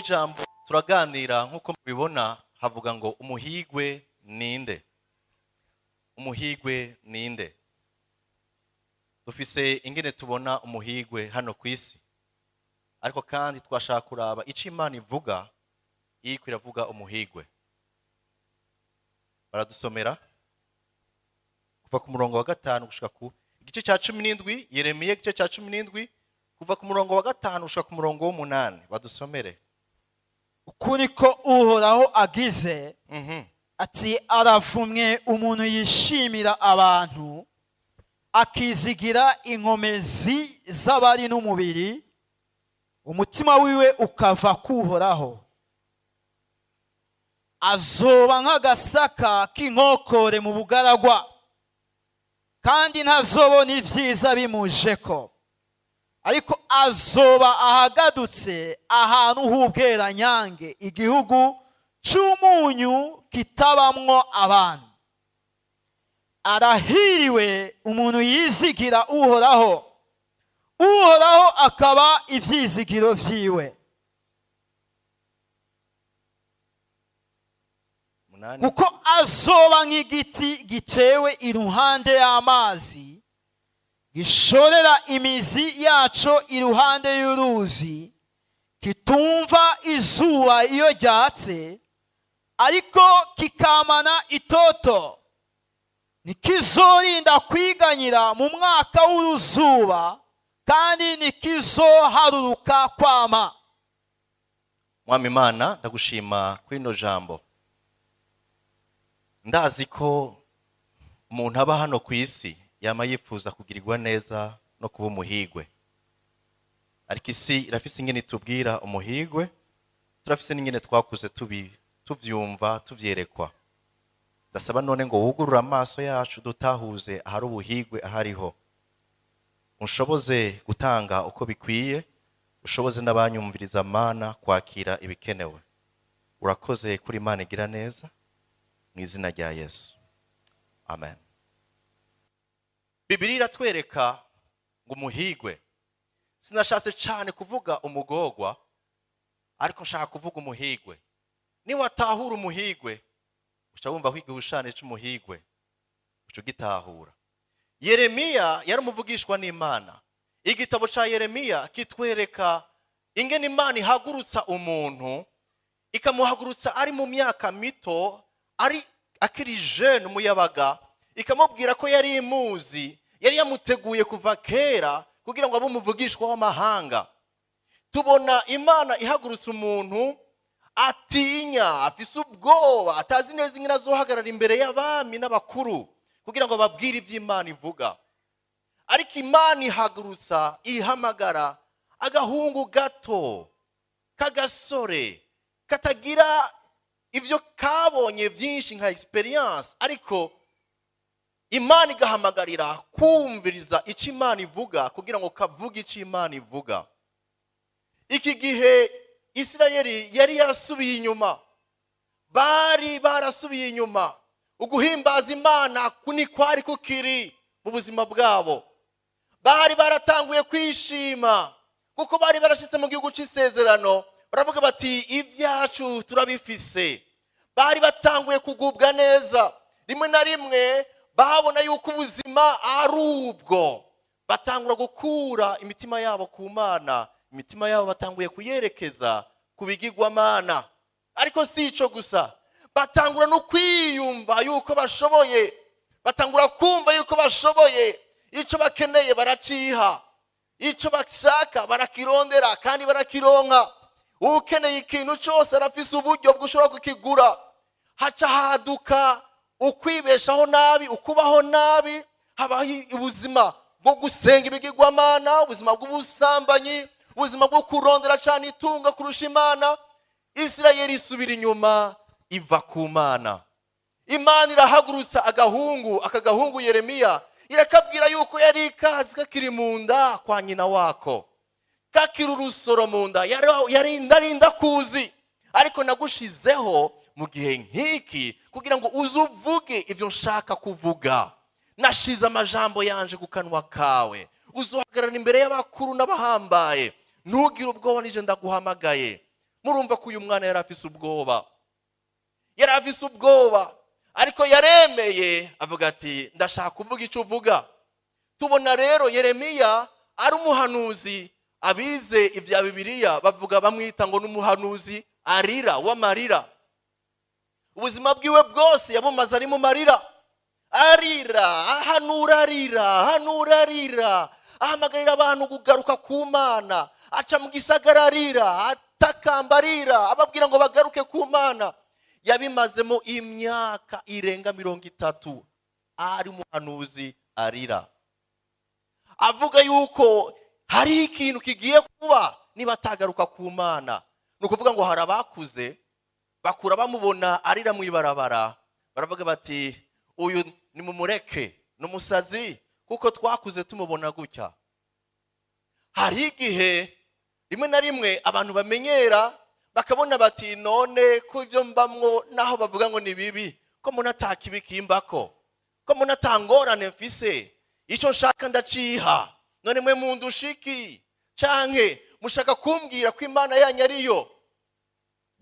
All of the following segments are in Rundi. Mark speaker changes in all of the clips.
Speaker 1: W'ijambo turaganira, nk'uko mubibona havuga ngo "Umuhigwe ninde?" Umuhigwe ninde? Dufise ingene tubona umuhigwe hano ku isi, ariko kandi twashaka kuraba ico Imana ivuga iriko iravuga umuhigwe. Baradusomera kuva ku murongo wa 5 gushika ku igice cya 17, Yeremiya igice cya 17, kuva ku murongo wa 5 gushika ku murongo w'8. Badusomere.
Speaker 2: Uku niko Uhoraho agize ati: "Aravumwe umuntu yishimira abantu, akizigira inkomezi z'abari n'umubiri, umutima wiwe ukava kuhoraho. Azoba nk'agasaka k'inkokore mu bugaragwa, kandi ntazobona ibyiza bimujeko, ariko azoba ahagadutse ahantu h'ubweranyange, igihugu c'umunyu kitabamwo abantu. Arahiriwe umuntu yizigira Uhoraho, Uhoraho akaba ivyizigiro vyiwe."
Speaker 1: 8.
Speaker 2: "Kuko azoba nk'igiti gitewe iruhande y'amazi, gishorera imizi yaco iruhande y'uruzi, kitumva izuba iyo ryatse, ariko kikamana itoto. Ntikizorinda kwiganyira mu mwaka w'uruzuba, kandi ntikizoharuruka kwama."
Speaker 1: Mwami Imana, ndagushima kuri ino jambo. Ndazi ko umuntu aba hano ku isi yama yifuza kugirirwa neza no kuba umuhigwe, ariko isi irafise ingene itubwira umuhigwe, turafise n'ingene twakuze tuvyumva, tuvyerekwa. Ndasaba none ngo wugurure amaso yacu, dutahuze ahari ubuhigwe ahariho. Unshoboze gutanga uko bikwiye, ushoboze n'abanyumviriza, Mana, kwakira ibikenewe. Urakoze kuri Imana igira neza. Mu izina rya Yesu, amen. Bibiliya iratwereka ngo umuhigwe, sinashatse cyane kuvuga umugogwa, ariko nshaka kuvuga umuhigwe. Niwatahura umuhigwe, uca wumva ko igihushane c'umuhigwe uca ugitahura. Yeremiya yari umuvugishwa n'Imana. Igitabo ca Yeremiya kitwereka ingene Imana ihagurutsa umuntu, ikamuhagurutsa ari mu myaka mito, ari akiri jeune, umuyabaga, ikamubwira ko yari imuzi, yari yamuteguye kuva kera kugira ngo abe umuvugishwa w'amahanga. Tubona Imana ihagurutsa umuntu atinya, afise ubwoba, atazi neza ingene azohagarara imbere y'abami n'abakuru kugira ngo babwire ibyo Imana ivuga. Ariko Imana ihagurutsa, ihamagara agahungu gato k'agasore katagira ibyo kabonye byinshi nka experience, ariko Imana igahamagarira kumviriza icyo Imana ivuga kugira ngo kavuge icyo Imana ivuga. Iki gihe Isirayeli yari yarasubiye inyuma, bari barasubiye inyuma. Uguhimbaza Imana ni kwari kukiri mu buzima bwabo. Bari baratanguye kwishima kuko bari barashyize mu gihugu cy'isezerano, baravuga bati: "Ibyacu turabifise." Bari batanguye kugubwa neza. Rimwe na rimwe babona yuko ubuzima ari ubwo, batangura gukura imitima yabo ku Mana, imitima yabo batanguye kuyerekeza ku bigirwamana. Ariko si ico gusa, batangura no kwiyumva yuko bashoboye, batangura kumva yuko bashoboye. Ico bakeneye baraciha, ico bashaka barakirondera kandi barakironka. Ukeneye ikintu cyose arafise uburyo bw'ushobora kukigura. Haca haduka ukwibeshaho nabi, ukubaho nabi, habaho ubuzima bwo gusenga ibigirwamana, ubuzima bw'ubusambanyi, ubuzima bwo kurondera cyane itunga kurusha Imana. Isirayeli isubira inyuma, iva ku Mana. Imana irahagurutsa agahungu, aka gahungu Yeremiya, irakabwira yuko yari ikazi kakiri mu nda kwa nyina wako, kakiri urusoro mu nda. Yari ndarinda kuzi, ariko nagushizeho mu gihe nk'iki kugira ngo uze uvuge ibyo nshaka kuvuga. Nashize amajambo yanje ku kanwa kawe, uzohagarara imbere y'abakuru n'abahambaye. Ntugire ubwoba, nije ndaguhamagaye. Murumva ko uyu mwana yari afise ubwoba, yari afise ubwoba, ariko yaremeye avuga ati: "Ndashaka kuvuga icyo uvuga." Tubona rero Yeremiya ari umuhanuzi. Abize ibya Bibiliya bavuga, bamwita ngo n'umuhanuzi arira, w'amarira. Ubuzima bwiwe bwose yabumaze ari mu marira, arira, ahanura arira, ahanura arira, ahamagarira abantu kugaruka ku Mana, aca mu gisagara arira, atakamba arira, ababwira ngo bagaruke ku Mana. Yabimazemo imyaka irenga 30 ari umuhanuzi arira, avuga yuko hari ikintu kigiye kuba niba atagaruka ku Mana. Ni ukuvuga ngo hari abakuze bakura bamubona arira mu ibarabara, baravuga bati: "Uyu nimumureke, ni umusazi, kuko twakuze tumubona gutya." Hari igihe rimwe na rimwe abantu bamenyera, bakabona bati: "None ko ibyo mbamwo, naho bavuga ngo ni bibi, ko mbona ata kibi kimbako, ko mbona ata ngorane mfise, icyo nshaka ndaciha, none mwe mundushiki canke mushaka kumbwira ko Imana yanyu ariyo?"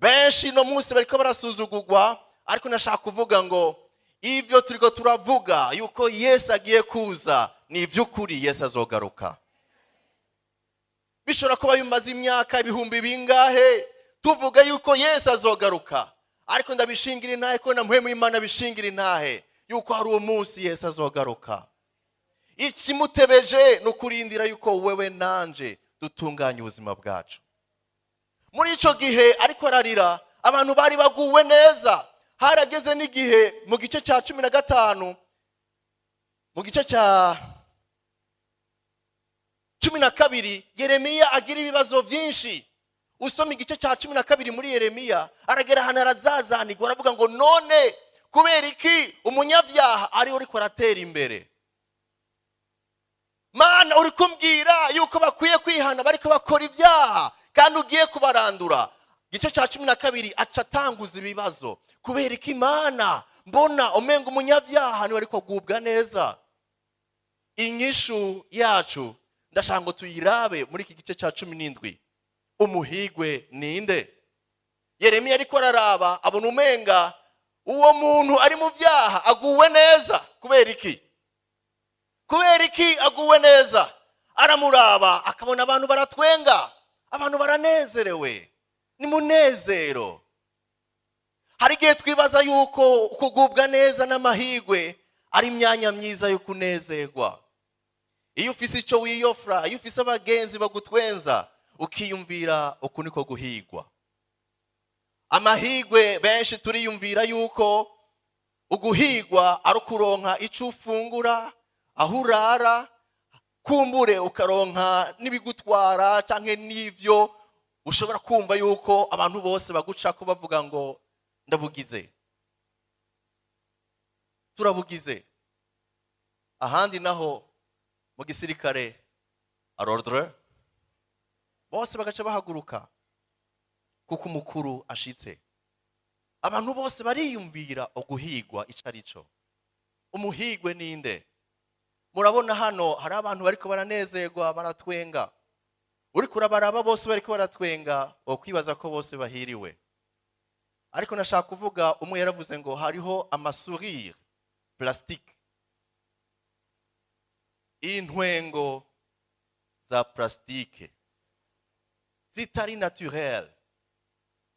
Speaker 1: Benshi no munsi bariko barasuzugurwa, ariko nashaka kuvuga ngo ibyo turiko turavuga yuko Yesu agiye kuza ni iby'ukuri. Yesu azogaruka. Bishobora kuba bimaze imyaka ibihumbi bingahe tuvuga yuko Yesu azogaruka, ariko ndabishingira intahe ko na mpwemu Imana bishingira intahe yuko hari uwo munsi Yesu azogaruka. Ikimutebeje ni ukurindira yuko wewe nanje dutunganya ubuzima bwacu. Muri icyo gihe ariko ararira, abantu bari baguwe neza. Harageze n'igihe mu gice cya 15, mu gice cya 12, Yeremiya agira ibibazo byinshi. Usoma igice cya 12 muri Yeremiya, aragera ahantu arazazanirwa, aravuga ngo: "None kubera iki umunyabyaha ariwe uriko aratera imbere? Mana, uri kumbwira yuko bakwiye kwihana, bariko bakora ibyaha, kandi ugiye kubarandura." Igice cya 12 aca atanguza ibibazo: kubera iki, Imana, mbona umenga umunyabyaha niwe ariko agubwa neza? Inyishu yacu ndashaka ngo tuyirabe muri iki gice cya 17. Umuhigwe ninde? Yeremiya ariko araraba, abona umenga uwo muntu ari mu byaha aguwe neza. Kubera iki? Kubera iki aguwe neza? Aramuraba akabona abantu baratwenga, abantu baranezerewe, ni munezero. Hari igihe twibaza yuko kugubwa neza n'amahigwe ari imyanya myiza yo kunezerwa. Iyo ufise icyo wiyofura, iyo ufise abagenzi bagutwenza, ukiyumvira uku niko guhigwa. Amahigwe, benshi turiyumvira yuko uguhigwa ari ukuronka icyo ufungura, aho urara, kumbure ukaronka n'ibigutwara cyangwa n'ibyo ushobora kumva yuko abantu bose baguca ko bavuga ngo ndabugize, turabugize. Ahandi naho mu gisirikare, à l'ordre, bose bagaca bahaguruka kuko umukuru ashitse. Abantu bose bariyumvira uguhigwa ico ari cyo. Umuhigwe ninde? Murabona hano hari abantu bariko baranezerwa, baratwenga. Uriko urabaraba, bose bariko baratwenga, wokwibaza ko bose bahiriwe. Ariko nashaka kuvuga, umwe yaravuze ngo hariho ama sourire plastique, intwengo za plastique zitari naturel,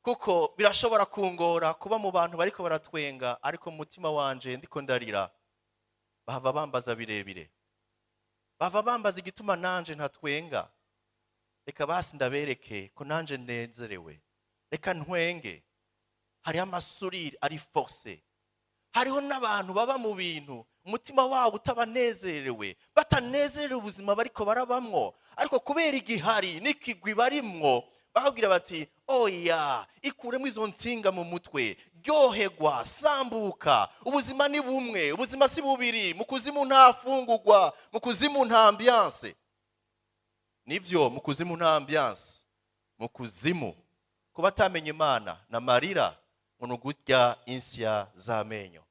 Speaker 1: kuko birashobora kungora kuba mu bantu bariko baratwenga, ariko mu mutima wanje ndiko ndarira. Bahava bambaza birebire, bava bambaza igituma nanje ntatwenga. Reka basi ndabereke ko nanje nezerewe, reka ntwenge. Hariho ama sourire ari forcé. Hariho n'abantu baba mu bintu umutima wabo utabanezerewe, batanezerewe ubuzima bariko barabamwo, ariko kubera igihari n'ikigwi barimwo, bakabwira bati: "Oya, ikuremo izo nsinga mu mutwe, ryoherwa, sambuka, ubuzima ni bumwe, ubuzima si bubiri. Mu kuzimu nta fungurwa, mu kuzimu nta ambiance." Nibyo, mu kuzimu nta ambiance. Mu kuzimu, kuba atamenya Imana na marira ngo ni ugurya insya z'amenyo.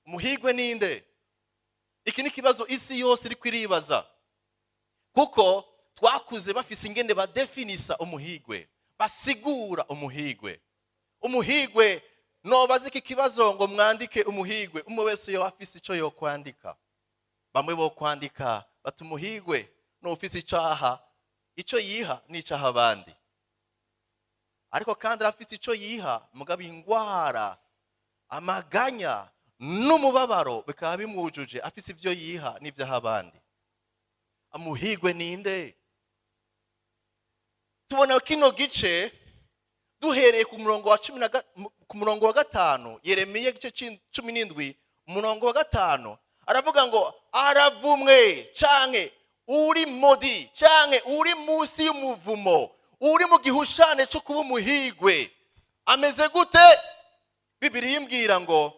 Speaker 1: Umuhigwe ninde? Iki ni ikibazo isi yose iri kwiribaza, kuko twakuze bafise ingene badefinisa umuhigwe. Basigura umuhigwe. Umuhigwe, nobaza iki kibazo ngo mwandike umuhigwe, umwe wese yo afise ico yokwandika. Bamwe bo kwandika bati: "Umuhigwe n'ufise icaha, ico yiha n'icaha abandi." Ariko kandi arafise ico yiha, mugabo ingwara, amaganya n'umubabaro bikaba bimwujuje, afise ivyo yiha n'ivyaha abandi. Amuhigwe ninde? Tubona kino gice duhereye ku murongo wa cumi na ku murongo wa 5, Yeremiya igice 17, umurongo wa 5, aravuga ngo: "Aravumwe canke uri maudit, canke uri munsi y'umuvumo, uri mu gihushane cyo kuba umuhigwe." Ameze gute? Bibiri imbwira ngo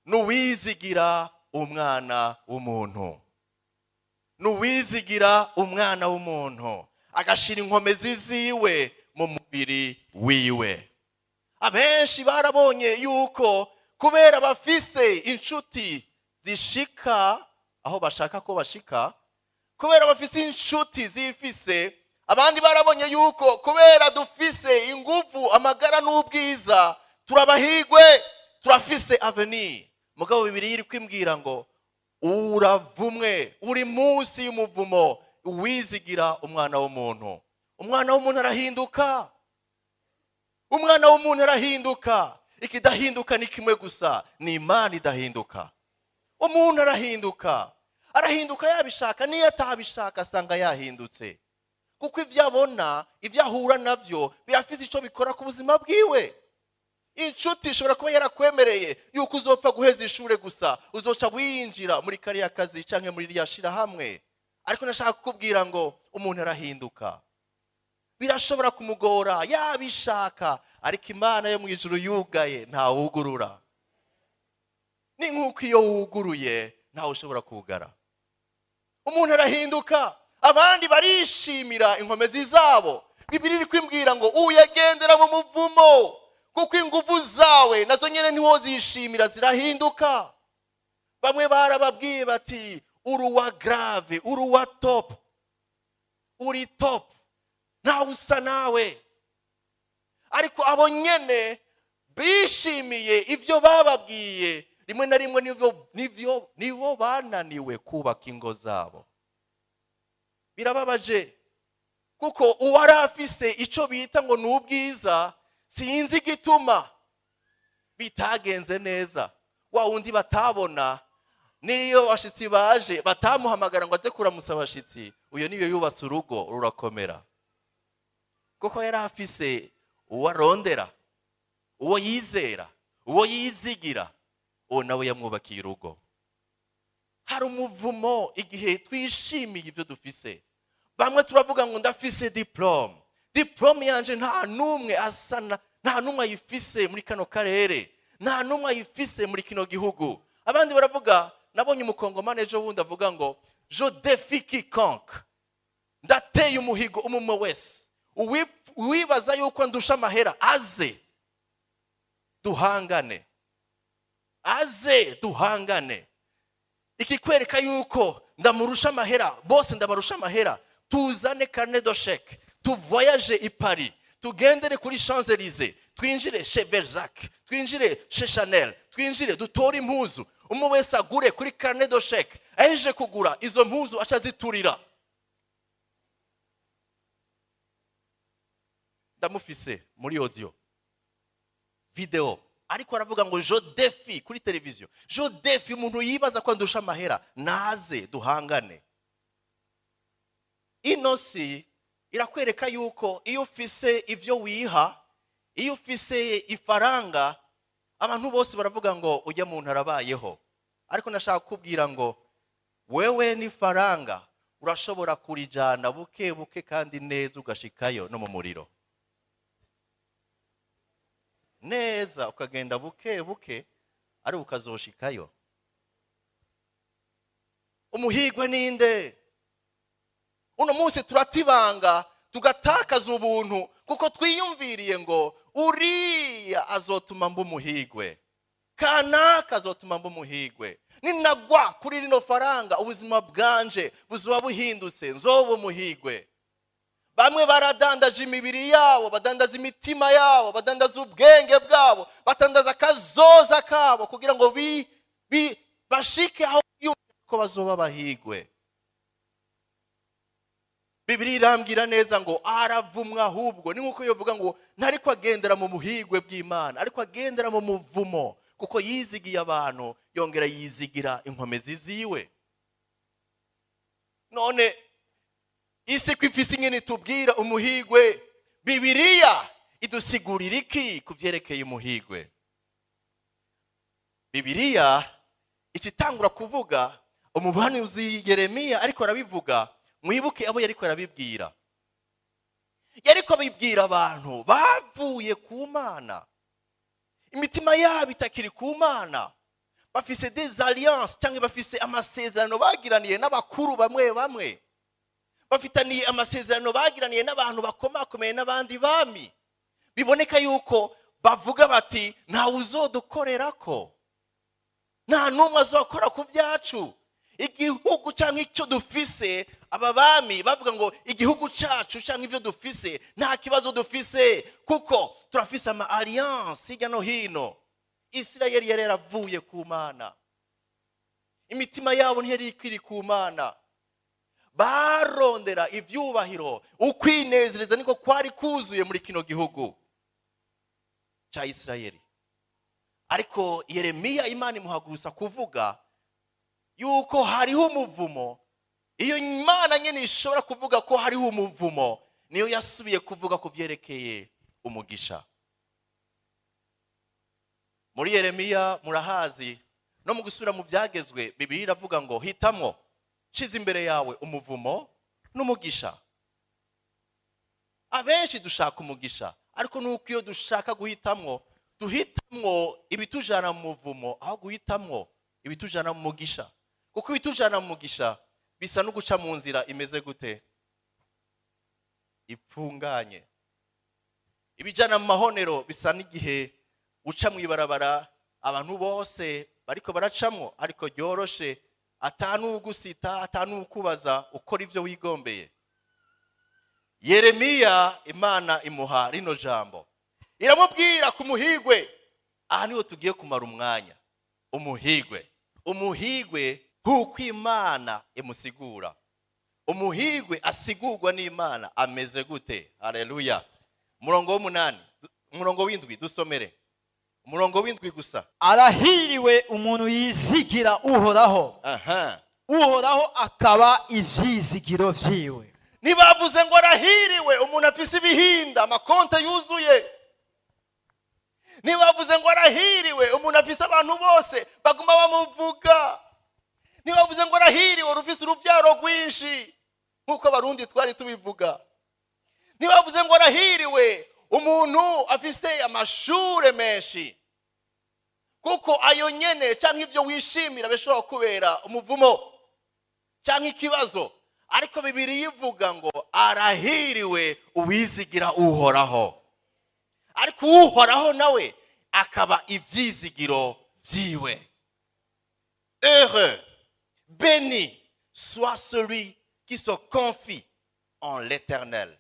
Speaker 1: nuwizigira umwana w'umuntu, nuwizigira umwana w'umuntu, agashira inkomezi ziwe mu mubiri wiwe. Abenshi barabonye yuko kubera bafise inshuti zishika aho bashaka ko bashika, kubera bafise inshuti zifise abandi, barabonye yuko kubera dufise inguvu, amagara n'ubwiza, turabahigwe, turafise avenir. Mugabo Bibiri iri kwimbwira ngo uravumwe, uri munsi y'umuvumo, uwizigira umwana w'umuntu. Umwana w'umuntu arahinduka, umwana w'umuntu arahinduka. Ikidahinduka ni kimwe gusa, ni Imana idahinduka. Umuntu arahinduka, arahinduka yabishaka niyo atabishaka, asanga yahindutse, kuko ibyo abona, ibyo ahura nabyo birafise icyo bikora ku buzima bwiwe. Inshuti ishobora kuba yarakwemereye yuko uzopfa guheza ishure gusa, uzoca winjira muri kariya kazi cyangwa muri ririya shirahamwe. Ariko nashaka kukubwira ngo umuntu arahinduka, birashobora kumugora yabishaka, ariko Imana yo mu ijuru yugaye ntawugurura. Ni nk'uko iyo wuguruye ntawe ushobora kugara. Umuntu arahinduka. Abandi barishimira inkomezi zabo. Bibiri iri kwimbwira ngo uyagendera mu muvumo, kuko ingufu zawe nazo nyine ntiwozishimira, zirahinduka. Bamwe barababwiye bati: "Uri uwa grave, uri uwa top, uri top, ntawe usa nawe." Ariko abo nyene bishimiye ibyo bababwiye, rimwe na rimwe nivyo nibo bananiwe kubaka ingo zabo. Birababaje, kuko uwari afise icyo bita ngo ni ubwiza, sinzi igituma bitagenze neza. Wa wundi batabona, niyo abashitsi baje batamuhamagara ngo aze kuramutsa abashitsi, uyo niyo yubatse urugo rurakomera, kuko yari afise uwo arondera, uwo yizera, uwo yizigira. Uwo nawe yamwubakiye urugo. Hari umuvumo igihe twishimiye ibyo dufise. Bamwe turavuga ngo: "Ndafise diplôme, diplôme yanje nta n'umwe asa nta n'umwe ayifise muri kano karere, nta n'umwe ayifise muri kino gihugu." Abandi baravuga, nabonye umukongomani ejo bundi avuga ngo: "Je défie quiconque, ndateye umuhigo umwe wese uwibaza yuko ndusha amahera, aze duhangane, aze duhangane." Ikikwereka yuko ndamurusha amahera, bose ndabarusha amahera: tuzane carnet de chèque, tuvoyage i Paris, tugendere kuri Champs Élysées, twinjire chez Versace, twinjire chez Chanel, twinjire dutore impuzu, umwe wese agure kuri carnet de chèque. Ahejeje kugura izo mpuzu, aca aziturira. Ndamufise muri audio vidéo, ariko aravuga ngo: "Je défie", kuri televiziyo, "je défie umuntu yibaza ko andusha amahera, naze duhangane." Ino si irakwereka yuko iyo ufise ibyo wiha, iyo ufise ifaranga, abantu bose baravuga ngo ujya muntu arabayeho. Ariko nashaka kukubwira ngo wewe n'ifaranga urashobora kurijana buke buke kandi neza, ugashikayo no mu muriro neza, ukagenda buke buke ari ukazoshikayo. Umuhigwe ninde? Uno munsi turatibanga, tugatakaza ubuntu, kuko twiyumviriye ngo uriya azotuma mba umuhigwe, kanaka azotuma mba umuhigwe, ninagwa kuri rino faranga ubuzima bwanje buzoba buhindutse, nzoba umuhigwe. Bamwe baradandaje imibiri yabo, badandaza imitima yabo, badandaza ubwenge bwabo, badandaza akazoza kabo kugira ngo bashike aho ko bazoba abahigwe. Bibiliya irambwira neza ngo aravumwa. Ahubwo ni nk'uko yovuga ngo ntariko agendera mu buhigwe bw'Imana, ariko agendera mu muvumo, kuko yizigiye abantu, yongera yizigira inkomezi ziwe. None isi ko ifise ingene itubwira umuhigwe, Bibiliya idusigurira iki ku byerekeye umuhigwe? Bibiliya ikitangura kuvuga, umuhanuzi Yeremiya ariko arabivuga. Mwibuke abo yariko arabibwira. Yariko abibwira abantu bavuye ku Mana, imitima yabo itakiri ku Mana, bafise des alliances cyangwa bafise amasezerano bagiraniye n'abakuru bamwe bamwe, bafitaniye amasezerano bagiraniye n'abantu bakomakomeye n'abandi bami. Biboneka yuko bavuga bati: "Ntawe uzodukorera ko, nta n'umwe azokora ku byacu, igihugu cyangwa icyo dufise." Aba bami bavuga ngo igihugu cyacu cyangwa ibyo dufise, nta kibazo dufise kuko turafise ama alliance hirya no hino. Isirayeli yari yaravuye ku Mana, imitima yabo ntiyari ikiri ku Mana. Barondera ibyubahiro, ukwinezereza niko kwari kuzuye muri kino gihugu cya Isirayeli. Ariko Yeremiya, Imana imuhagurusa kuvuga yuko hariho umuvumo. Iyo Imana nyine ishobora kuvuga ko hariho umuvumo, niyo yasubiye kuvuga ku byerekeye umugisha. Muri Yeremiya murahazi, no mu gusubira mu byagezwe, Bibiliya iravuga ngo: "Hitamo, nshize imbere yawe umuvumo n'umugisha." Abenshi dushaka umugisha, ariko nuko iyo dushaka guhitamwo, duhitamwo ibitujana mu muvumo aho guhitamwo ibitujana mu mugisha, kuko ibitujana mu mugisha bisa no guca mu nzira imeze gute? Ipfunganye. Ibijana mu mahonero bisa n'igihe uca mu ibarabara abantu bose bariko baracamwo, ariko ryoroshe, atanuwugusita, atanuwukubaza, ukora ibyo wigombeye. Yeremiya, Imana imuha rino jambo, iramubwira ku muhigwe. Aha niho tugiye kumara umwanya. Umuhigwe, umuhigwe nk'uko Imana imusigura, umuhigwe asigurwa n'Imana ameze gute? Haleluya! Umurongo w'umunani, umurongo w'indwi, dusomere umurongo w'indwi gusa.
Speaker 2: Arahiriwe umuntu yizigira Uhoraho, Uhoraho akaba ivyizigiro vyiwe.
Speaker 1: Ntibavuze ngo arahiriwe umuntu afise ibihinda, amakonte yuzuye. Ntibavuze ngo arahiriwe umuntu afise abantu bose baguma bamuvuga. Ntibavuze ngo arahiriwe rufise urubyaro rwinshi nk'uko Abarundi twari tubivuga. Ntibavuze ngo arahiriwe umuntu afise amashure menshi, kuko ayo nyene cyangwa ibyo wishimira bishobora kubera umuvumo cyangwa ikibazo. Ariko Bibiliya ivuga ngo arahiriwe uwizigira Uhoraho, ariko Uhoraho nawe akaba ibyizigiro byiwe. Heureux, béni soit celui qui se confie en l'Éternel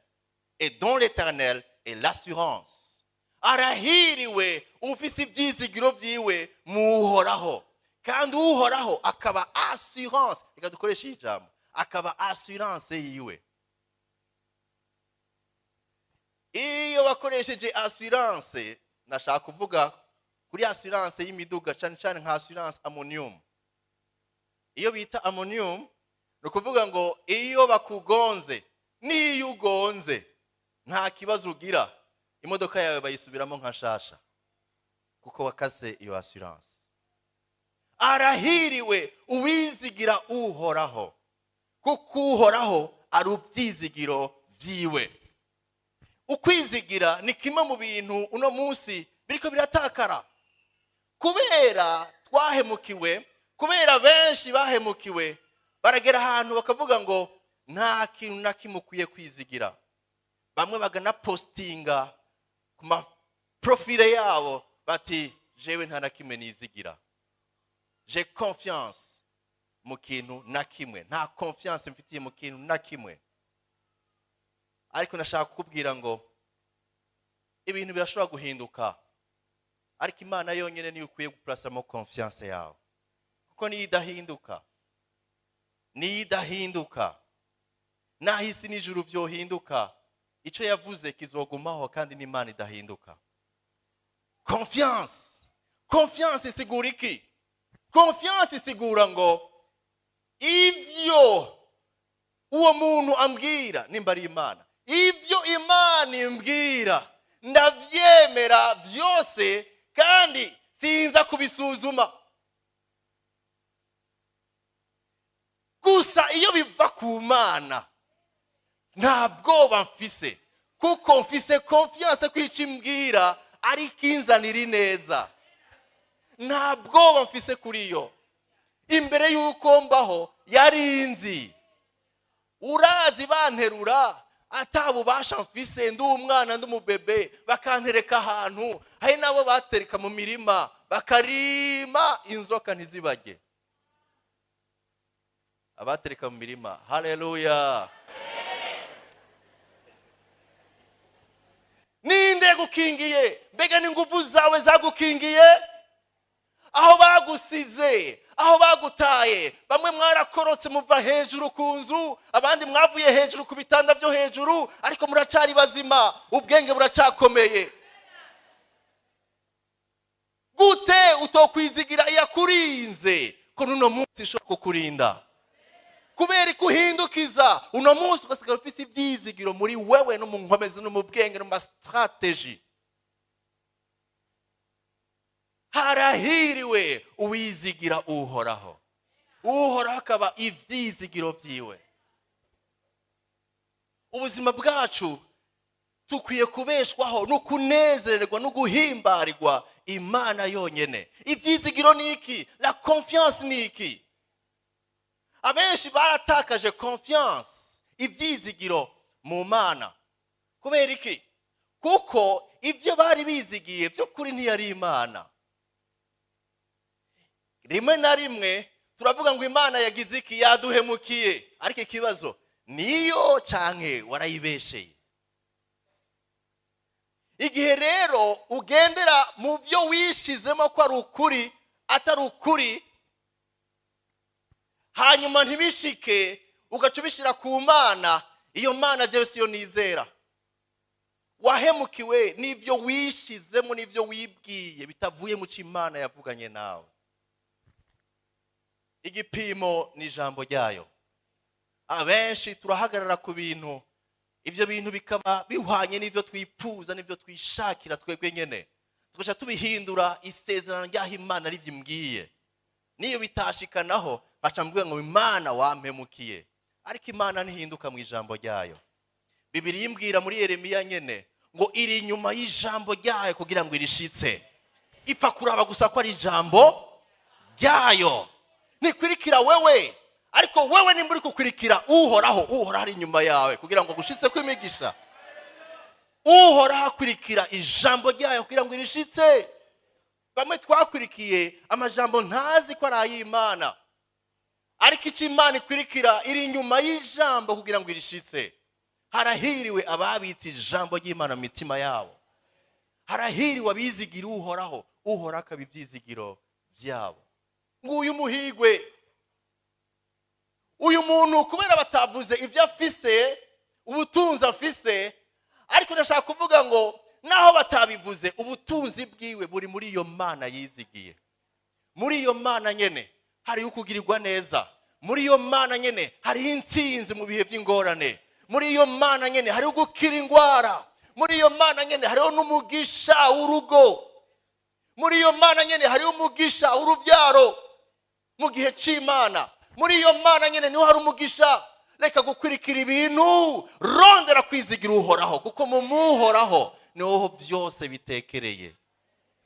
Speaker 1: et dont l'Éternel est l'assurance. Arahiriwe ufise ibyizigiro byiwe mu Uhoraho, kandi Uhoraho akaba assurance. Reka dukoreshe iyi jambo, akaba assurance yiwe. Iyo bakoresheje assurance, nashaka kuvuga kuri assurance y'imiduga, cyane cyane nka assurance ammonium. Iyo bita ammonium, ni ukuvuga ngo iyo bakugonze n'iyo ugonze nta kibazo ugira, imodoka yawe bayisubiramo nka shasha kuko wakase iyo assurance. Arahiriwe uwizigira Uhoraho, kuko Uhoraho ari ubyizigiro byiwe. Ukwizigira ni kimwe mu bintu uno munsi biriko biratakara kubera twahemukiwe, kubera benshi bahemukiwe, baragera ahantu bakavuga ngo nta kintu na kimwe ukwiye kwizigira. Bamwe baganapostinga ku ma profile yabo bati: "Jewe nta na kimwe nizigira, j'ai confiance mu kintu na kimwe, nta confiance mfitiye mu kintu na kimwe." Ariko nashaka kukubwira ngo ibintu birashobora guhinduka, ariko Imana yonyine niyo ukwiye guplacamo confiance yawe, kuko niyo idahinduka, niyo idahinduka. Naho isi n'ijuru byohinduka, icyo yavuze kizogumaho, kandi n'Imana idahinduka. Confiance, confiance isigura iki? Confiance isigura ngo ibyo uwo muntu ambwira, nimba ari Imana, ibyo Imana imbwira ndabyemera byose, kandi sinza kubisuzuma. Gusa iyo biva ku Mana nta bwoba mfise, kuko mfise confiance ko icyo imbwira ari ikinzanira ineza. Nta bwoba mfise kuri yo. Imbere y'uko mbaho yarinzi. Urazi banterura atabubasha mfise, ndi umwana, ndi umubebe, bakantereka ahantu. Hari nabo batereka mu mirima bakarima inzoka ntizibajye. Abatereka mu mirima, haleluya. Ninde gukingiye? Mbega ni nguvu zawe zagukingiye? Aho bagusize, aho bagutaye, bamwe mwarakorotse muva hejuru ku nzu, abandi mwavuye hejuru ku bitanda byo hejuru, ariko muracari bazima, ubwenge buracakomeye. Gute utokwizigira iyakurinze ko nuno munsi ishobora kukurinda? Kubera ikuhindukiza uno munsi ugasigara ufise ivyizigiro muri wewe no mu nkomezi no mu bwenge no mu ma strategy. Harahiriwe uwizigira Uhoraho, Uhoraho akaba ivyizigiro vyiwe. Ubuzima bwacu tukwiye kubeshwaho no kunezererwa no guhimbarirwa Imana yonyene. Ivyizigiro ni iki? La confiance ni iki? Abenshi baratakaje confiance, ivyizigiro mu Mana. Kubera iki? Kuko ivyo bari bizigiye vy'ukuri ntiyari Imana. Rimwe na rimwe turavuga ngo Imana yagize iki, yaduhemukiye, ariko ikibazo niyo canke warayibesheye. Igihe rero ugendera mu byo wishizemo ko ari ukuri atari ukuri, hanyuma ntibishike ugaca ubishira ku Mana, iyo Mana jewe siyo nizera. Wahemukiwe n'ivyo wishizemo n'ivyo wibwiye bitavuye mu c'Imana yavuganye nawe. Igipimo ni ijambo ryayo. Abenshi turahagarara ku bintu, ivyo bintu bikaba bihwanye n'ivyo twipfuza n'ivyo twishakira twebwe nyene, tugaca tubihindura isezerano ry'aho Imana rivy'imbwiye. Niyo bitashikanaho baca mbwira ngo Imana wampemukiye, ariko Imana ntihinduka mu ijambo ryayo. Bibiliya imbwira muri Yeremiya nyene ngo iri inyuma y'ijambo ryayo kugira ngo irishitse. Ipfa kuraba gusa ko ari ijambo ryayo. Nikwirikira wewe, ariko wewe nimba uri kukwirikira Uhoraho, Uhoraho ari inyuma yawe kugira ngo gushitse kwimigisha. Uhoraho akwirikira ijambo ryayo kugira ngo irishitse. Bamwe twakwirikiye amajambo ntazi ko ari ay'Imana, ariko icyo Imana ikwirikira iri inyuma y'ijambo kugira ngo irishitse. Harahiriwe ababitse ijambo ry'Imana mu mitima yabo. Harahiriwe abizigira Uhoraho, Uhoraho akaba ibyizigiro byabo. Nguyu muhigwe. Uyu muntu kubera batavuze ibyo afise, ubutunzi afise, ariko ndashaka kuvuga ngo naho batabivuze, ubutunzi bwiwe buri muri iyo Mana yizigiye. Muri iyo Mana nyene hariho ukugirirwa neza. Muri iyo Mana nyene hariho intsinzi mu bihe by'ingorane. Muri iyo Mana nyene hariho gukira ingwara. Muri iyo Mana nyene hariho n'umugisha w'urugo. Muri iyo Mana nyene hariho umugisha w'urubyaro mu gihe c'Imana. Muri iyo Mana nyene niho hari umugisha. Reka gukwirikira ibintu, rondera kwizigira Uhoraho, kuko mu Muhoraho niho byose bitekereye,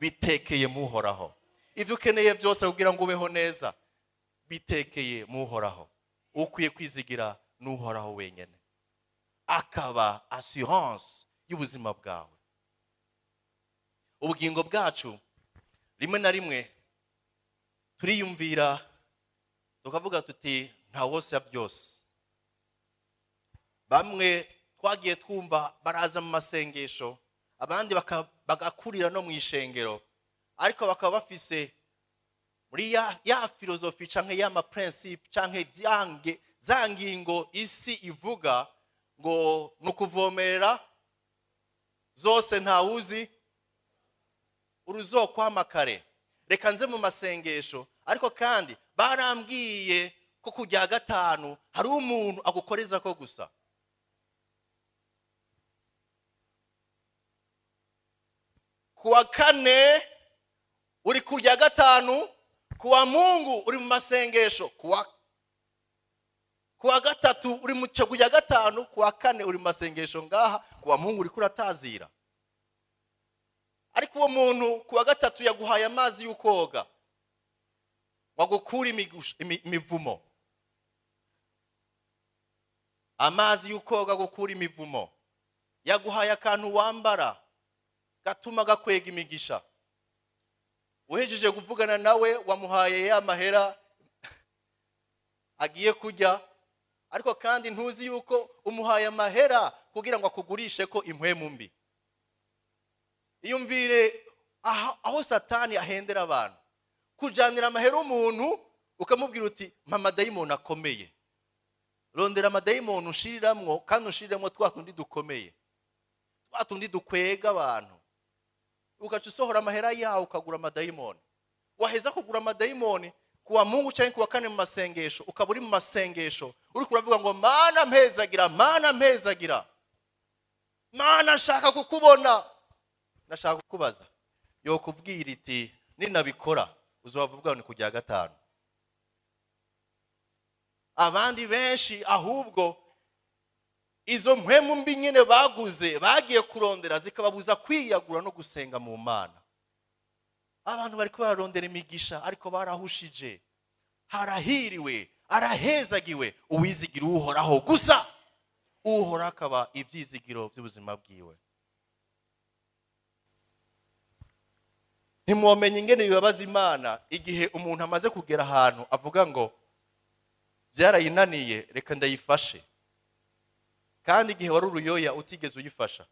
Speaker 1: bitekeye Muhoraho. Ivyo ukeneye byose kugira ngo ubeho neza bitekeye Muhoraho. Ukwiye kwizigira n'Uhoraho wenyene, akaba assurance y'ubuzima bwawe. Ubugingo bwacu rimwe na rimwe turiyumvira tukavuga tuti nta wose ya byose. Bamwe Twagiye twumva baraza mu masengesho, abandi bagakurira no mu ishengero, ariko bakaba bafise muri ya philosophie canke ya ma principe canke vyange za ngingo isi ivuga ngo nukuvomerera zose ntawuzi uruzokwama kare. Reka nze mu masengesho, ariko kandi barambwiye ko kujya gatanu hari umuntu agukoreza ko gusa. Kuwa kane uri kujya gatanu, kuwa Mungu uri mu masengesho, kuwa gatatu uri mu cyo kujya gatanu, kuwa kane uri mu masengesho ngaha, kuwa Mungu uri kuratazira. Ariko uwo muntu kuwa gatatu yaguhaye amazi y'ukoga wagukura imivumo, amazi y'ukoga gukura imivumo, yaguhaye akantu wambara gatuma gakwega imigisha. Uhejeje kuvugana nawe wamuhaye ya mahera agiye kujya, ariko kandi ntuzi yuko umuhaye amahera kugira ngo akugurishe ko impwemu mbi. Iyumvire aho Satani ahendera abantu, kujanira amahera umuntu ukamubwira uti mpa amadayimoni akomeye, rondera amadayimoni ushiriramwo, kandi ushiriramwo twa tundi dukomeye, twa tundi dukwega abantu. Ugaca usohora amahera yawe ukagura amadayimoni. Waheza kugura amadayimoni kuwa Mungu cyangwa kuwa kane mu masengesho, ukaba uri mu masengesho uri kuravuga ngo Mana mpezagira, Mana mpezagira, Mana nshaka kukubona. Nashaka kukubaza, yokubwira iti ninabikora uzobavuga ni kujya gatanu. Abandi benshi ahubwo izo mpwemu mbi nyene baguze bagiye kurondera zikababuza kwiyagura no gusenga mu Mana. Abantu bariko bararondera imigisha ariko barahushije. Harahiriwe, arahezagiwe uwizigira Uhoraho gusa, Uhoraho akaba ivyizigiro by'ubuzima bwiwe. Ntimwomenye ingene bibabaza Imana igihe umuntu amaze kugera ahantu avuga ngo byarayinaniye reka ndayifashe, kandi igihe wari uruyoya utigeze uyifasha.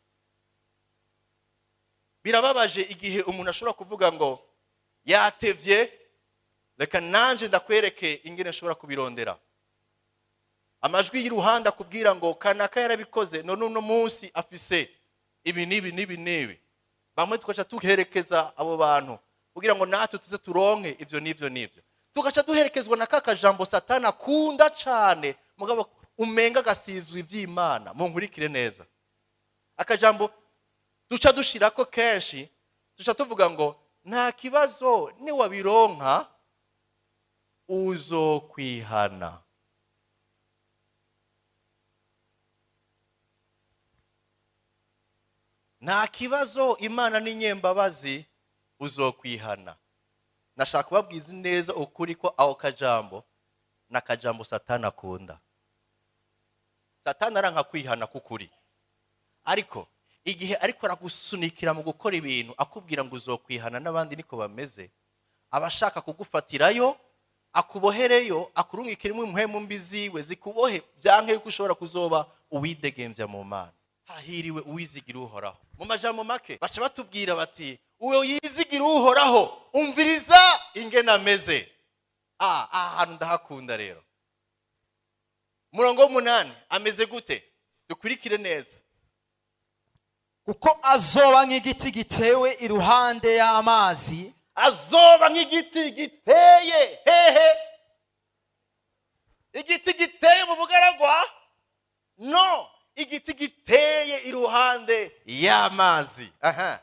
Speaker 1: Birababaje igihe umuntu ashobora kuvuga ngo yatevye reka nanje ndakwereke ingene nshobora kubirondera. Amajwi y'iruhande akubwira ngo kanaka yarabikoze none uno munsi afise ibi n'ibi n'ibi n'ibi. Bamwe tugaca tuherekeza abo bantu kugira ngo natwe tuze turonke ivyo n'ivyo n'ivyo. Tugaca duherekezwa na kaka jambo Satana akunda cane, mugabo umenga gasizwe ivy'Imana. Munkurikire neza. Akajambo duca dushirako kenshi, duca tuvuga ngo nta kibazo ni wabironka uzokwihana. Nta kibazo, Imana ni nyembabazi, uzokwihana. Nashaka kubabwiza neza ukuri ko aho kajambo na kajambo Satana akunda. Satana aranka kwihana kukuri, ariko igihe ariko aragusunikira mu gukora ibintu akubwira ngo uzokwihana n'abandi niko bameze, abashaka kugufatirayo akubohereyo akurungikira imwe impwemu mbi ziwe zikubohe byanke yuko ushobora kuzoba uwidegembya mu Mana. Hahiriwe uwizigira Uhoraho. Mu majambo make baca batubwira bati uwo yizigira Uhoraho umviriza ingene ameze. Ahantu ndahakunda rero. Murongo w'umunani ameze gute? Dukurikire neza.
Speaker 2: Kuko azoba nk'igiti gitewe iruhande y'amazi,
Speaker 1: azoba nk'igiti giteye hehe? Igiti giteye mu bugaragwa? No, igiti giteye iruhande y'amazi. Aha.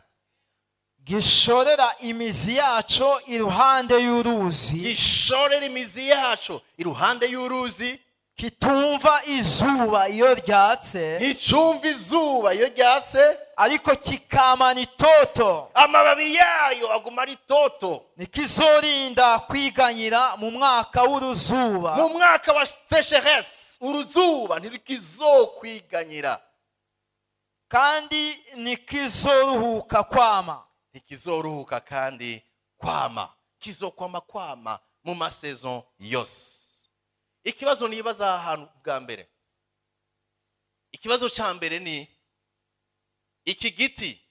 Speaker 2: Gishorera imizi yaco iruhande y'uruzi,
Speaker 1: gishorera imizi yaco iruhande y'uruzi,
Speaker 2: kitumva izuba iyo ryatse,
Speaker 1: nticumva izuba iyo ryatse,
Speaker 2: ariko kikamana itoto,
Speaker 1: amababi yayo aguma ari toto,
Speaker 2: ntikizorinda kwiganyira mu mwaka w'uruzuba,
Speaker 1: mu mwaka wa sécheresse uruzuba ntikizokwiganyira,
Speaker 2: kandi ntikizoruhuka kwama,
Speaker 1: ntikizoruhuka kandi kwama, kizokwama kwama mu masaison yose. Ikibazo nibaza ahantu bwa mbere, Ikibazo cya mbere ni iki: giti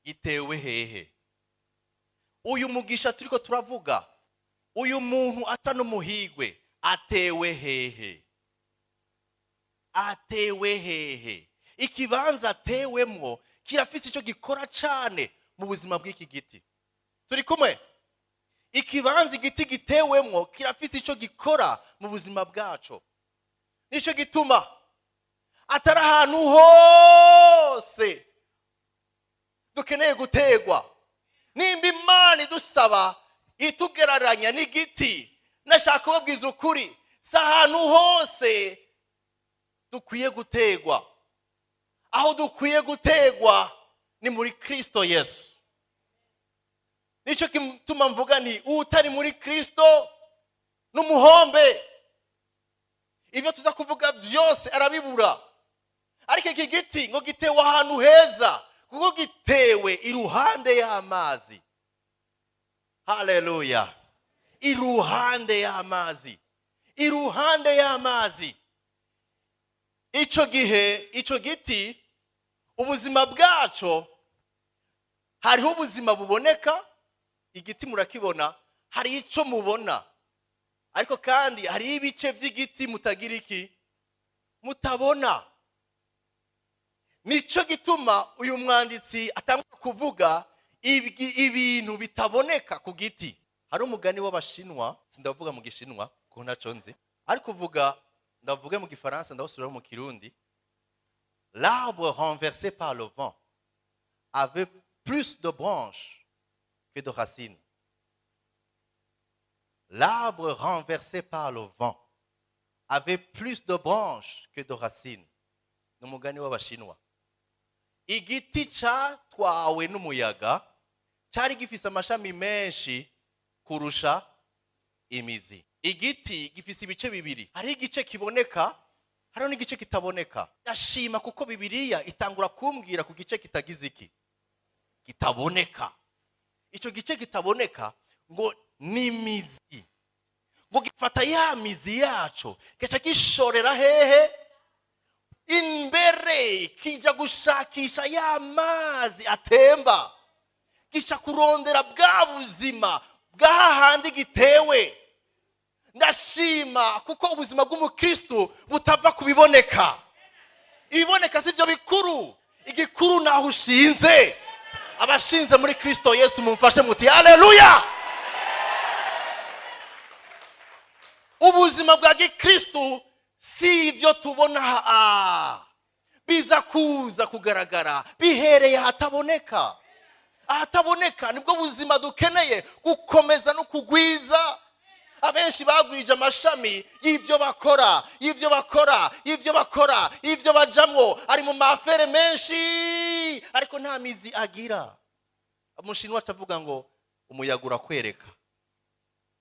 Speaker 1: gitewe hehe? Uyu mugisha turiko turavuga, uyu muntu asa n'umuhigwe, atewe hehe? Atewe hehe? Ikibanza atewemwo kirafise icyo gikora cane mu buzima bw'iki giti. Turi kumwe? Ikibanza igiti gitewemwo kirafise icyo gikora mu buzima bwaco. Nicyo gituma atari ahantu hose dukeneye gutegwa. Nimba Imana idusaba, itugereranya n'igiti, nashaka kubabwiza ukuri, si ahantu hose dukwiye gutegwa. Aho dukwiye gutegwa ni muri Kristo Yesu. Nicyo gituma mvuga nti utari muri Kristo n'umuhombe, ibyo tuza kuvuga byose arabibura. Ariko iki giti ngo gitewe ahantu heza, kuko gitewe iruhande y'amazi. Haleluya! Iruhande y'amazi, iruhande y'amazi. Icyo gihe icyo giti, ubuzima bwaco, hariho ubuzima buboneka. Igiti murakibona, hari icyo mubona, ariko kandi hariho ibice by'igiti mutagira iki, mutabona. Nicyo gituma uyu mwanditsi atangwa kuvuga ibintu bitaboneka ku giti. Hari umugani w'Abashinwa, sindavuga mu Gishinwa kuko ntacyo nzi, ariko uvuga, ndavuge mu Gifaransa, ndawusubira mu Kirundi: "L'arbre renversé par le vent avait plus de branches que de racines." L'arbre renversé par le vent avait plus de branches que de racines. Ni umugani w'Abashinwa. Igiti cyatwawe n'umuyaga cyari gifise amashami menshi kurusha imizi. Igiti gifise ibice bibiri: hariho igice kiboneka, hariho n'igice kitaboneka. Ndashima kuko Bibiliya itangura kumbwira ku gice kitagize iki, kitaboneka. Icyo gice kitaboneka ngo ni imizi. Ngo gifata ya mizi yaco, gaca gishorera hehe? Imbere, kija gushakisha ya mazi atemba, gica kurondera bwa buzima bw'ahandi gitewe. Ndashima kuko ubuzima bw'umukristo butava ku biboneka. Ibiboneka si byo bikuru, igikuru naho ushinze. Abashinze muri Kristo Yesu, mumfashe muti haleluya. Ubuzima bwa gikristo si ibyo tubona aha, biza kuza kugaragara bihereye ahataboneka. Ahataboneka nibwo buzima dukeneye gukomeza no kugwiza. Abenshi bagwije amashami y'ibyo bakora, y'ibyo bakora, y'ibyo bakora, y'ibyo bajamwo, ari mu ma affaires menshi, ariko nta mizi agira. Umushinwa acavuga ngo umuyaga urakwereka,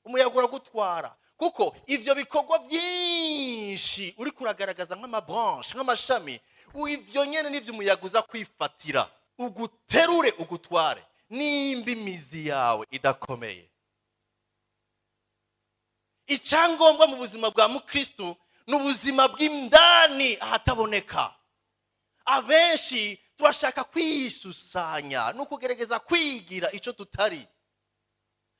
Speaker 1: umuyaga uragutwara, kuko ivyo bikorwa byinshi uri kuragaragaza nk'ama branches, nk'amashami, ivyo nyene nivyo umuyaga uza kwifatira, uguterure, ugutware, nimba imizi yawe idakomeye. Icyangombwa mu buzima bwa mukristu ni ubuzima bw'indani, ahataboneka. Abenshi turashaka kwishushanya no kugerageza kwigira icyo tutari,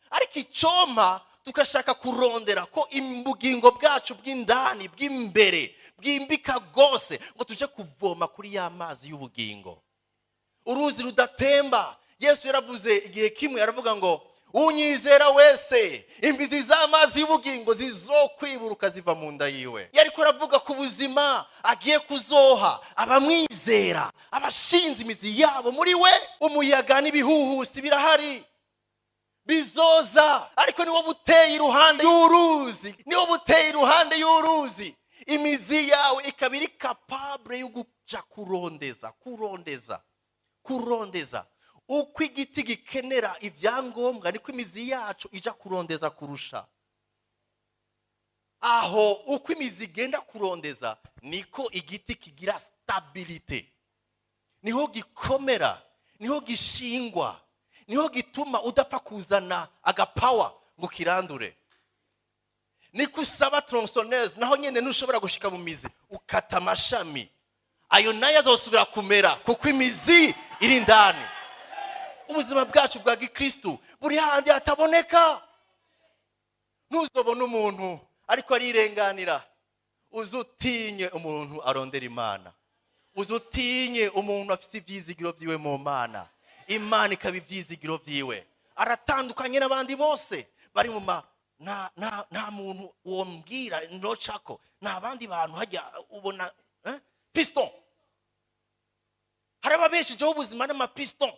Speaker 1: ariko icyoma tugashaka kurondera ko ubugingo bwacu bw'indani, bw'imbere, bwimbika rwose, ngo tujye kuvoma kuri ya mazi y'ubugingo, uruzi rudatemba. Yesu yaravuze igihe kimwe, aravuga ngo unyizera wese, imbizi z'amazi y'ubugingo zizokwiburuka ziva mu nda yiwe. Yariko aravuga ku buzima agiye kuzoha abamwizera, abashinze imizi yabo muri we. Umuyaga n'ibihuhusi birahari, bizoza, ariko niwo buteye iruhande y'uruzi, niwo buteye iruhande y'uruzi, imizi yawe ikaba iri capable yo guca kurondeza, kurondeza, kurondeza. Uko igiti gikenera ibyangombwa, niko imizi yacu ija kurondeza kurusha. Aho uko imizi igenda kurondeza, niko igiti kigira stabilité, niho gikomera, niho gishingwa, niho gituma udapfa kuzana agapawa ngo kirandure. Niko usaba tronçonneuse, naho nyine ntushobora gushika mu mizi, ukata amashami. Ayo nayo azosubira kumera kuko imizi iri indani. Ubuzima bwacu bwa gikristu buri handi hataboneka. Ntuzobona umuntu ariko arirenganira, uzutinye umuntu arondera Imana, uzutinye umuntu afite ibyizigiro byiwe mu Mana, Imana ikaba ibyizigiro byiwe. Aratandukanye n'abandi bose bari mu ma nta muntu wombwira nocako, nta bandi bantu hajya ubona piston. Hari ababeshejeho ubuzima n'amapiston,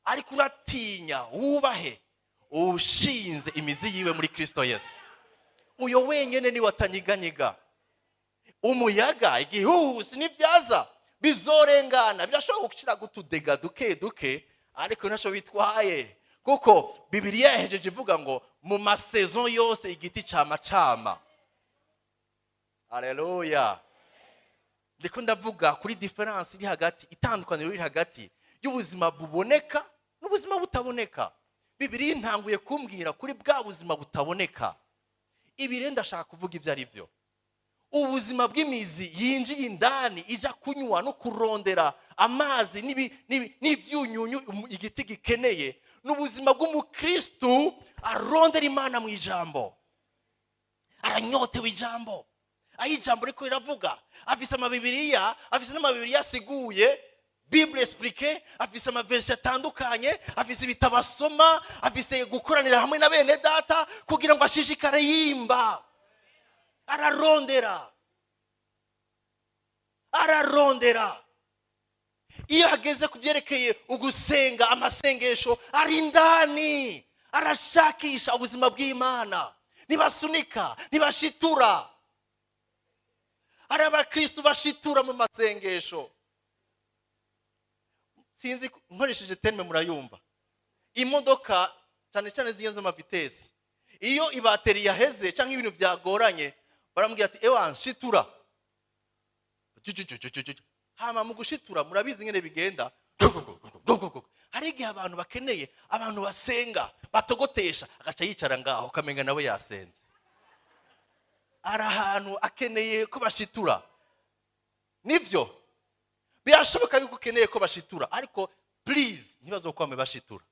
Speaker 1: ariko uratinya wubahe ushinze imizi yiwe muri Kristo Yesu. Uyo wenyene niwe atanyiganyiga. Umuyaga, igihuhusi n'ibyaza bizorengana, birashobora gushira gutudega duke duke, ariko ntacyo bitwaye, kuko Bibiliya yahejeje ivuga ngo mu masaison yose igiti cama cama. Haleluya. Ndiko ndavuga kuri différence iri hagati, itandukaniro riri hagati y'ubuzima buboneka n'ubuzima butaboneka. Bibiliya intanguye kumbwira kuri bwa buzima butaboneka. Ibi rero ndashaka kuvuga ibyo ari byo. Ubuzima bw'imizi yinjiye indani ija kunywa no kurondera amazi n'ivyunyunyu igiti gikeneye, n'ubuzima bw'umukristu arondera Imana mu ijambo, aranyotewe ijambo, aho ijambo riko riravuga. Afise amabibiriya, afise n'amabibiriya asiguye, Bible expliquée, afise amaversi atandukanye, afise ibitabo asoma, afise gukoranira hamwe na bene data kugira ngo ashishikare yimba. Ararondera, ararondera. Iyo hageze ku byerekeye ugusenga, amasengesho ari indani, arashakisha ubuzima bw'Imana. Ntibasunika, ntibashitura. Hari abakristu bashitura mu masengesho. Sinzi nkoresheje terme murayumva. Imodoka cyane cyane zigenza amavitesse, iyo ibateri yaheze cyangwa ibintu byagoranye, baramubwira ati ewa nshitura. Hama mu gushitura murabizi ngene bigenda. Hari igihe abantu bakeneye abantu basenga batogotesha, agaca yicara ngaho ukamenga nawe yasenze. Ari ahantu akeneye ko bashitura. Nivyo birashoboka yuko ukeneye ko bashitura, ariko please ntibazokwame bashitura,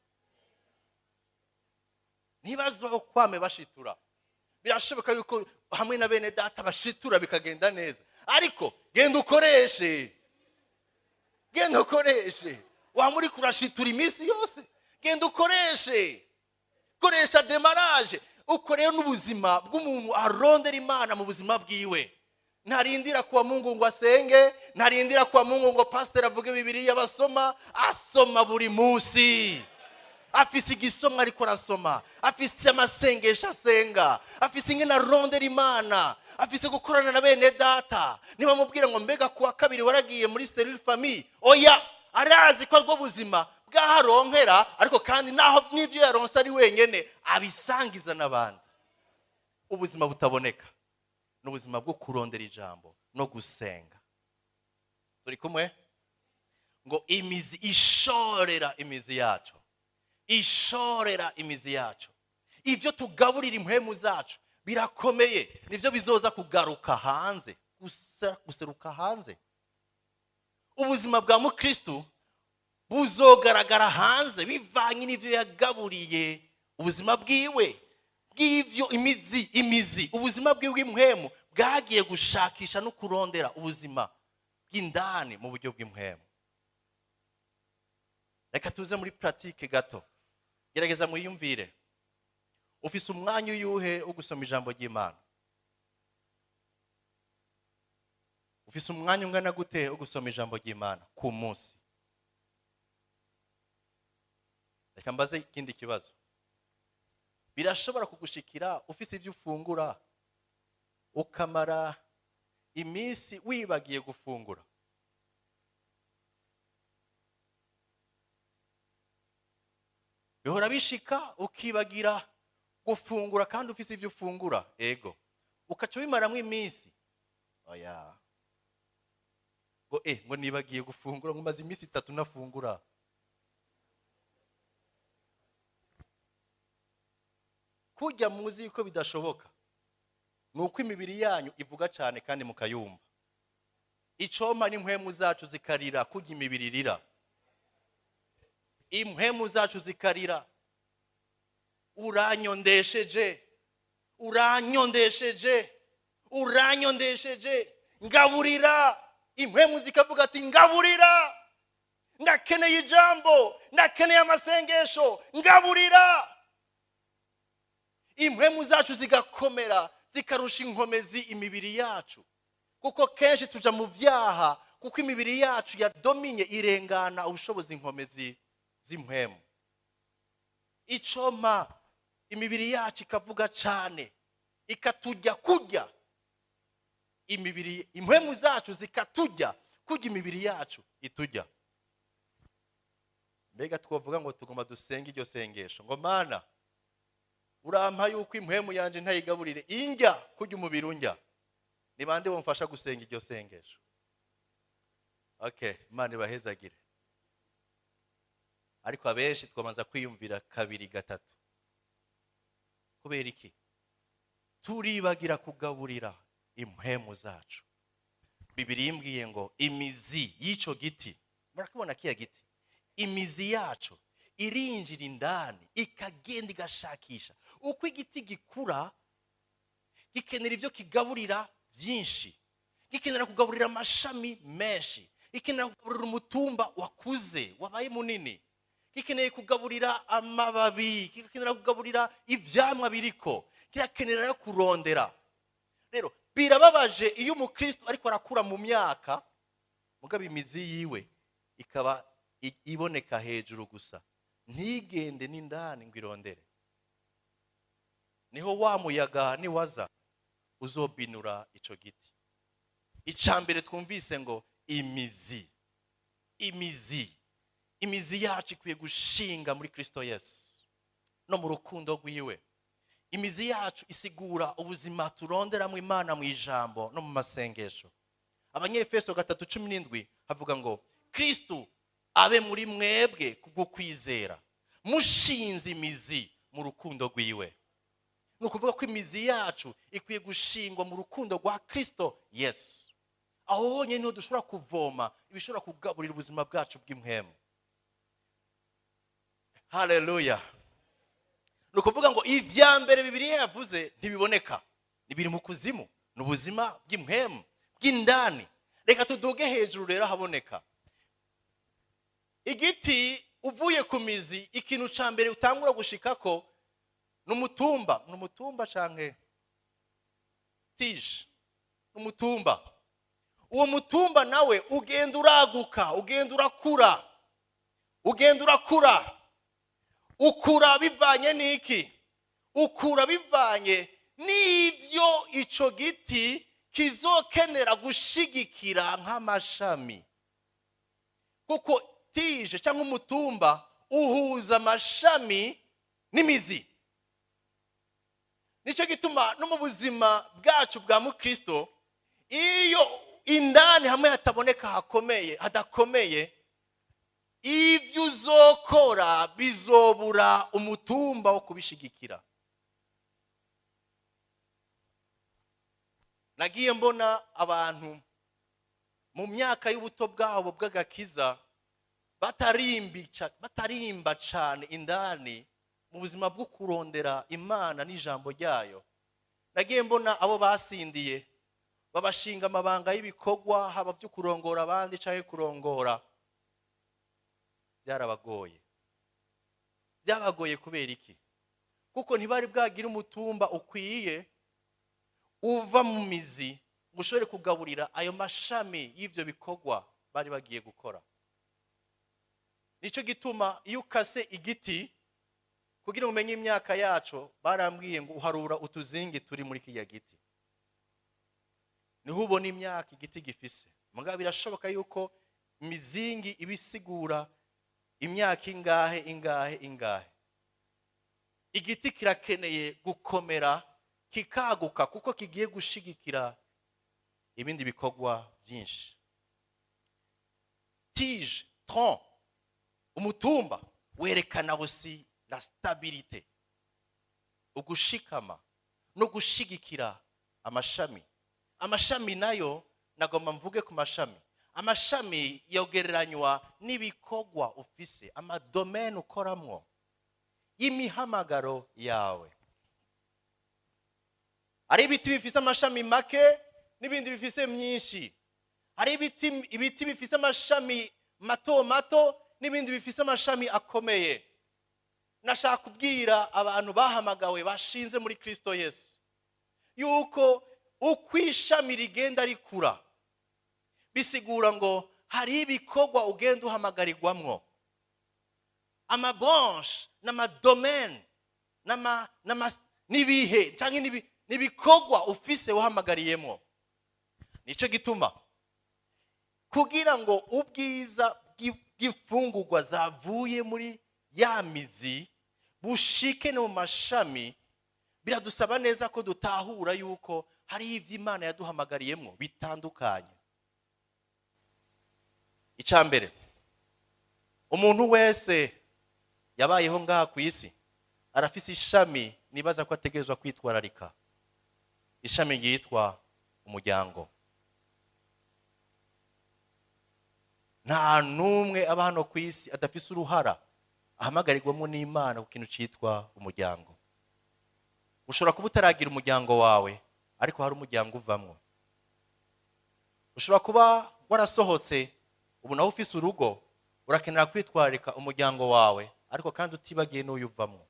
Speaker 1: ntibazokwame bashitura. Birashoboka yuko hamwe na bene data bashitura bikagenda neza, ariko genda ukoreshe, genda ukoreshe. Waba uri kurashitura iminsi yose, genda ukoreshe, koresha démarrage. Uko rero n'ubuzima bw'umuntu arondera Imana mu buzima bwiwe, ntarindira kuwa Mungu ngo asenge, ntarindira kuwa Mungu ngo pasiteri avuge Bibiliya basoma. Asoma buri munsi, afise igisomwa ariko arasoma, afise amasengesho asenga, afise ingene arondera Imana, afise gukorana na bene data. Niba mubwira ngo mbega kuwa kabiri waragiye muri cellule famille, oya, arazi ko arwo buzima bw'aharonkera, ariko kandi naho n'ivyo yaronse ari wenyene abisangiza n'abandi. Ubuzima butaboneka ni ubuzima bwo kurondera ijambo no gusenga. Turi kumwe? Ngo imizi ishorera imizi yacu, ishorera imizi yacu. Ibyo tugaburira impwemu zacu birakomeye, nibyo bizoza kugaruka hanze, guseruka hanze. Ubuzima bwa mukristu buzogaragara hanze bivanye n'ibyo yagaburiye ubuzima bwiwe, bw'ibyo imizi ubuzima bwiwe bw'impwemu bwagiye gushakisha no kurondera ubuzima bw'indani mu buryo bw'impwemu. Reka tuze muri pratique gato. Gerageza mwiyumvire, ufise umwanya uyuhe wo gusoma ijambo ry'Imana? Ufise umwanya ungana gute wo gusoma ijambo ry'Imana ku munsi? Reka mbaze ikindi kibazo. Birashobora kugushikira ufise ivyo ufungura ukamara iminsi wibagiye gufungura? Bihora bishika ukibagira gufungura kandi ufise ivyo ufungura? Ego. Ukaca ubimaramwo iminsi? Oya. Ngo ngo nibagiye gufungura, ngo maze iminsi 3 nafungura. Kujya muzi yuko bidashoboka nuko imibiri yanyu ivuga cyane kandi mukayumva. Icompa n'impwemu zacu zikarira kurya imibiri irira, impwemu zacu zikarira. Uranyondesheje, uranyondesheje, uranyondesheje, ngaburira. Impwemu zikavuga ati ngaburira, ndakeneye ijambo, ndakeneye amasengesho, ngaburira. Impwemu zacu zigakomera, zikarusha inkomezi imibiri yacu, kuko kenshi tuja mu vyaha kuko imibiri yacu yadominye, irengana ubushobozi inkomezi z'impwemu. Icoma imibiri yacu ikavuga cane, ikatujya kurya imibiri, impwemu zacu zikatujya kurya imibiri yacu itujya. Mbega twovuga ngo tugomba dusenge iryo sengesho ngo Mana urampa yuko impwemu yanje ntayigaburire injya kurya umubiri unjya? Ni bande bomfasha gusenga iryo sengesho? Okay, Imana ibahezagire. Ariko abenshi twabanza kwiyumvira kabiri gatatu. Kubera iki? Turibagira kugaburira impwemu zacu. Bibiliya imbwiye ngo imizi y'ico giti, murakibona kiya giti, imizi yacu irinjira indani ikagenda igashakisha. Uko igiti gikura gikenera ivyo kigaburira byinshi, gikenera kugaburira amashami menshi, gikenera kugaburira umutumba wakuze wabaye munini, gikeneye kugaburira amababi, gikenera kugaburira ivyamwa biriko, kirakenera kurondera. Rero birababaje iyo umukristo ariko arakura mu myaka, mugabo imizi yiwe ikaba iboneka hejuru gusa, ntigende n'indani ngo irondere. Niho wa muyaga niwaza uzobinura ico giti. Icambere twumvise ngo imizi, imizi, imizi yacu ikwiye gushinga muri Kristo Yesu no mu rukundo rwiwe. Imizi yacu isigura ubuzima turonderamo Imana mu ijambo no mu masengesho. Abanyefeso 3:17 havuga ngo Kristo abe muri mwebwe kubwo kwizera, mushinze imizi mu rukundo rwiwe. Ni ukuvuga ko imizi yacu ikwiye gushingwa mu rukundo rwa Kristo Yesu. Aho honyine niho dushobora kuvoma ibishobora kugaburira ubuzima bwacu bw'impwemu. Haleluya. Ni ukuvuga ngo ivya mbere Bibiliya yavuze ntibiboneka, ni biri mu kuzimu, ni ubuzima bw'impwemu bw'indani. Reka tuduge hejuru rero haboneka igiti. Uvuye ku mizi, ikintu ca mbere utangura gushikako ni umutumba. Ni umutumba canke tige? Ni umutumba. Uwo mutumba nawe ugenda uraguka, ugenda urakura, ugenda urakura. Ukura bivanye n'iki? Ukura bivanye n'ivyo ico giti kizokenera gushigikira nk'amashami, kuko tige cyangwa umutumba uhuza amashami n'imizi. Nicyo gituma no mu buzima bwacu bwa mukristo, iyo indani hamwe hataboneka hakomeye, hadakomeye, ivyo uzokora bizobura umutumba wo kubishigikira. Nagiye mbona abantu mu myaka y'ubuto bwabo bw'agakiza batarimba cane indani mu buzima bwo kurondera Imana n'ijambo ryayo. Nagiye mbona abo basindiye babashinga amabanga y'ibikorwa, haba byo kurongora abandi canke kurongora. Byarabagoye. Byabagoye kubera iki? Kuko ntibari bwagira umutumba ukwiye uva mu mizi ngo ushobore kugaburira ayo mashami y'ivyo bikorwa bari bagiye gukora. Nico gituma iyo ukase igiti kugira umenye imyaka yaco, barambwiye ngo uharura utuzingi turi muri kiriya giti, niho ubona imyaka igiti gifise. Mugabo birashoboka yuko imizingi ibisigura imyaka ingahe ingahe ingahe. Igiti kirakeneye gukomera kikaguka kuko kigiye gushigikira ibindi bikorwa byinshi. Tige, tronc, umutumba werekana aussi la stabilité, ugushikama no gushigikira amashami. Amashami nayo Nagomba mvuge ku mashami. Amashami yogereranywa n'ibikorwa ufise, ama domaines ukoramwo y'imihamagaro yawe. Hari ibiti bifise amashami make n'ibindi bifise myinshi. Hari ibiti bifise amashami mato mato n'ibindi bifise amashami akomeye. Nashaka kubwira abantu bahamagawe, bashinze muri Kristo Yesu, yuko uko ishami rigenda rikura, bisigura ngo hari ibikorwa ugenda uhamagarirwamwo, ama branches n'ama domaines n'ibihe cyangwa n'ibikorwa ufise wahamagariyemo. Nicyo gituma kugira ngo ubwiza bw'imfungurwa zavuye muri ya mizi bushike no mu mashami, biradusaba neza ko dutahura yuko hari ibyo Imana yaduhamagariyemo bitandukanye. Icya mbere, umuntu wese yabayeho ngaha ku isi arafise ishami nibaza ko ategerezwa kwitwararika, ishami ryitwa umuryango. Nta n'umwe aba hano ku isi adafise uruhara ahamagarirwamo n'Imana ku kintu cyitwa umuryango. Ushobora kuba utaragira umuryango wawe, ariko hari umuryango uvamwo. Ushobora kuba warasohotse, ubu nawe ufise urugo, urakenera kwitwararika umuryango wawe, ariko kandi utibagiye n'uyu uvamwo.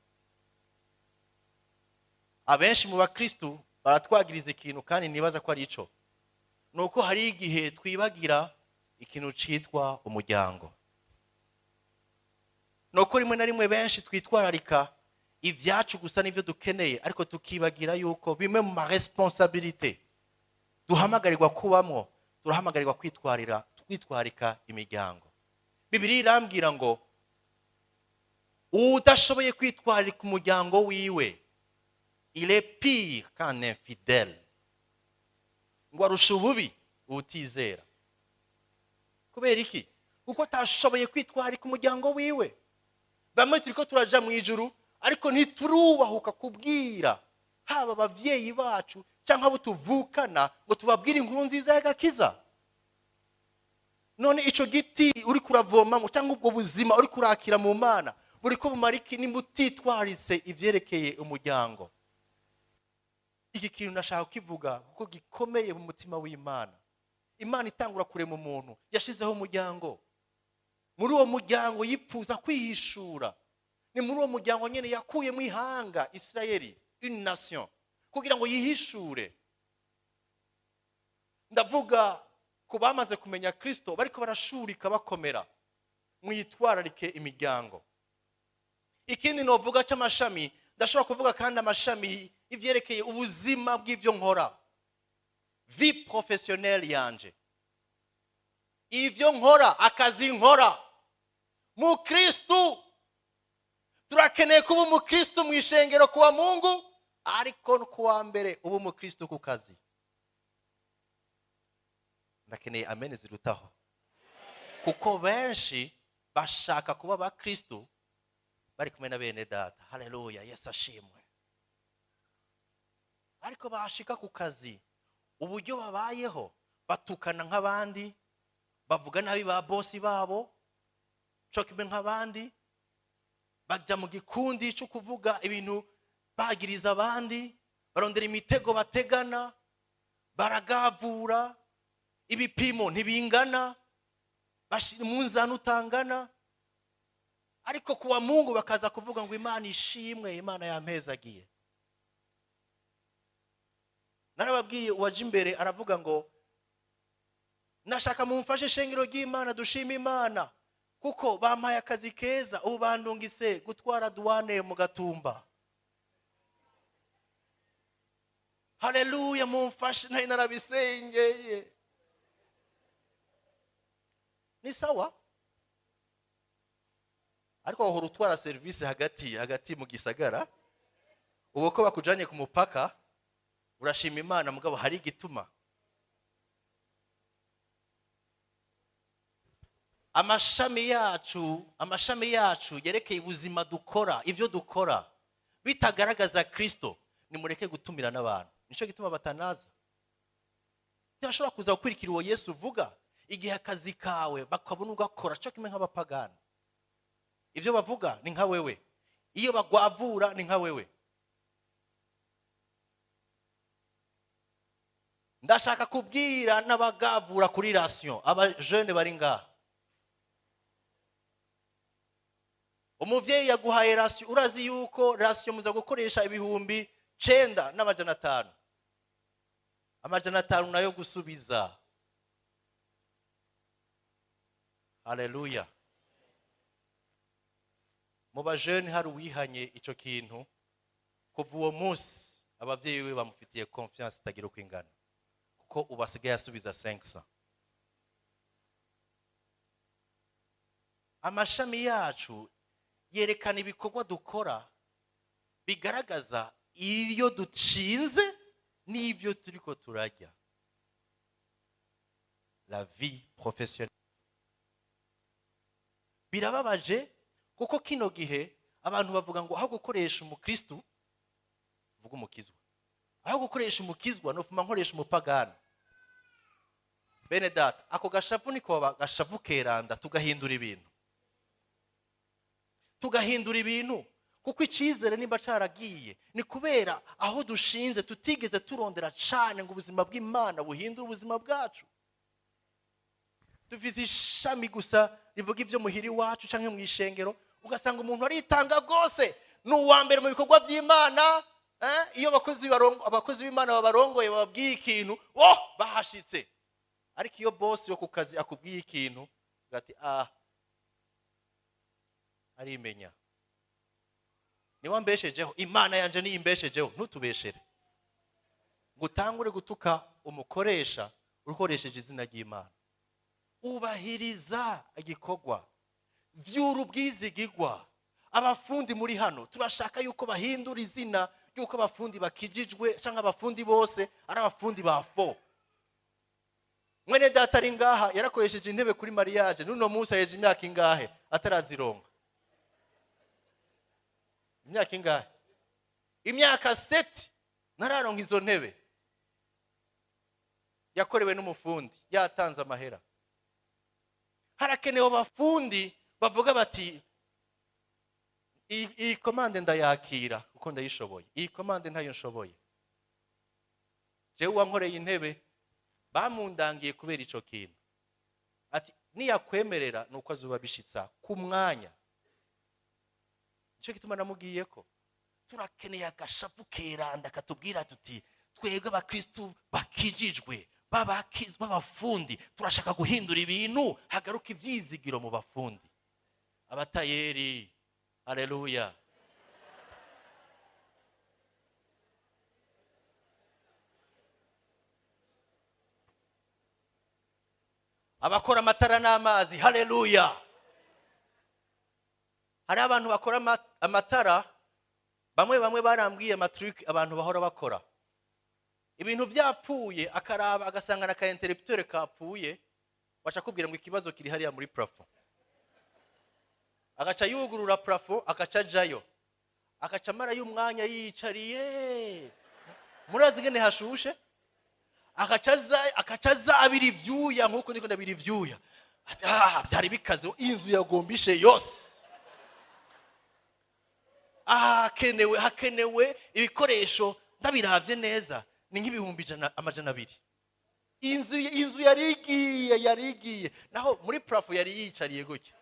Speaker 1: Abenshi mu bakristu baratwagiriza ikintu, kandi nibaza ko ari ico, ni uko hari igihe twibagira ikintu citwa umuryango. Ni uko rimwe na rimwe benshi twitwararika ibyacu gusa n'ibyo dukeneye, ariko tukibagira yuko bimwe mu ma responsabilités duhamagarirwa kubamwo, turahamagarirwa kwitwarika imiryango. Bibiliya irambwira ngo udashoboye kwitwararika umuryango wiwe, il est pire qu'un infidèle, ngo arusha ububi uwutizera. Kubera iki? Kuko atashoboye kwitwararika umuryango wiwe. Bamwe turiko turaja mu ijuru, ariko ntiturubahuka kubwira haba abavyeyi bacu cyangwa abo tuvukana ngo tubabwire inkuru nziza y'agakiza. None ico giti uri kuravomamo cyangwa ubwo buzima uri kurakira mu Mana buriko bumara iki nimba utitwaritse ivyerekeye umuryango? Iki kintu ndashaka kukivuga kuko gikomeye mu mutima w'Imana. Imana itangura kurema umuntu, yashizeho umuryango. Muri uwo muryango yipfuza kwihishura. Ni muri uwo muryango nyene yakuyemo ihanga Isirayeli, une nation, kugira ngo yihishure. Ndavuga ku bamaze kumenya Kristo bariko barashurika bakomera, mwitwararike imiryango. Ikindi novuga cy'amashami, ndashobora kuvuga kandi amashami ivyerekeye ubuzima bw'ivyo nkora, vie professionnelle yanje, ivyo nkora, akazi nkora. Mukristu, turakeneye kuba umukristu mu ishengero kuwa Mungu, ariko kuwa mbere uba umukristu ku kazi. Ndakeneye amen zirutaho, kuko benshi bashaka kuba abakristu bari kumwe na bene data, haleluya, Yesu ashimwe, ariko bashika ku kazi uburyo babayeho batukana nk'abandi, bavuga nabi ba bosi babo co kimwe nk'abandi, bajya mu gikundi cyo kuvuga ibintu bagiriza abandi, barondera imitego bategana, baragavura, ibipimo ntibingana, bashira umunzani utangana, ariko kuwa Mungu bakaza kuvuga ngo Imana ishimwe, Imana yampezagiye. Narababwiye, uwaje imbere aravuga ngo nashaka mumfashe shengero ry'Imana, dushime Imana kuko bampaye akazi keza, ubu bandungise gutwara douane mu Gatumba. Haleluya, mumfashe, nari narabisengeye. Ni sawa, ariko wahora utwara serivisi hagati hagati mu gisagara, ubu ko bakujanye ku mupaka urashima Imana, mugabo hari igituma. Amashami yacu yerekeye ubuzima dukora, ivyo dukora bitagaragaza Kristo, nimureke gutumira n'abantu. Nico gituma batanaza. Ntibashobora kuza gukurikira uwo Yesu uvuga igihe akazi kawe bakabona ugakora cyo kimwe nk'abapagani. Ibyo bavuga ni nka wewe, iyo bagwavura ni nka wewe. Ndashaka kubwira n'abagavura kuri ration, abajene bari ngaha. Umuvyeyi yaguhaye ration, urazi yuko ration muza gukoresha 9500. 500 nayo gusubiza. Haleluya. Mu bajene hari uwihanye ico kintu, kuva uwo munsi abavyeyi be bamufitiye confiance itagira uko ingana, kuko ubu asigaye asubiza 500. Amashami yacu yerekana ibikorwa dukora bigaragaza iyo ducinze n'ivyo turiko turarya. La vie professionnelle. Birababaje kuko kino gihe abantu bavuga ngo aho gukoresha umukristu, vuga umukizwa, aho gukoresha umukizwa nofuma nkoresha umupagani. Bene data, ako gashavu niko gashavu keranda, tugahindura ibintu. Tugahindura ibintu kuko icizere nimba caragiye ni kubera aho dushinze tutigeze turondera cane ngo ubuzima bw'Imana buhindure ubuzima bwacu. Tuvize ishami gusa rivuga ibyo muhiri wacu canke mu ishengero, ugasanga umuntu aritanga gose, ni uwa mbere mu bikorwa by'Imana. Iyo abakozi b'Imana babarongoye bababwiye ikintu, oh, bahashitse. Ariko iyo boss yo ku kazi akubwiye ikintu, ugati ah, arimenya. Ni wambeshejeho, Imana yanje ni imbeshejeho, ntutubeshere. Gutangure gutuka umukoresha ukoresheje izina ry'Imana. Ubahiriza igikorwa, vyura ubwizigigwa. Abafundi muri hano turashaka yuko bahindura izina yuko abafundi bakijijwe canke abafundi bose ari abafundi ba fo. Mwene data ari ngaha yarakoresheje intebe kuri mariage, n'uno munsi aheje imyaka ingahe atarazironka? Imyaka ingahe? Imyaka 7 nararonka izo ntebe. Yakorewe n'umufundi, yatanze amahera. Harakenewe abafundi bavuga bati iyi komande ndayakira kuko ndayishoboye, iyi komande ntayo nshoboye. Jewe wankoreye intebe bamundangiye kubera ico kintu. Ati niyakwemerera nuko azuba bishitsa ku mwanya. Nico gituma namubwiye ko turakeneye agashavu keranda katubwira tuti twebwe abakristu bakijijwe babakizwa b'abafundi turashaka guhindura ibintu, hagaruka ivyizigiro mu bafundi. Abatayeri, haleluya. Abakora amatara n'amazi, haleluya. Hari abantu bakora amatara, bamwe bamwe barambwiye amatrick abantu bahora bakora. Ibintu byapfuye akaraba agasanga na ka interrupteur kapfuye, wacha kubwira ngo ikibazo kiri hariya muri plafond. Agaca yugurura plafond, agaca jayo. Agaca mara y'umwanya yicariye. Murazi ngene hashushe? Agaca aza abiri ivyuya nkuko niko ndabiri ivyuya. Ati ah, byari bikaze, inzu yagombishe yose. Ah, hakenewe ibikoresho ndabiravye neza ni nk'ibihumbi ijana, amajana abiri. Inzu yarigiye. Naho muri plafond yari yicariye gutya.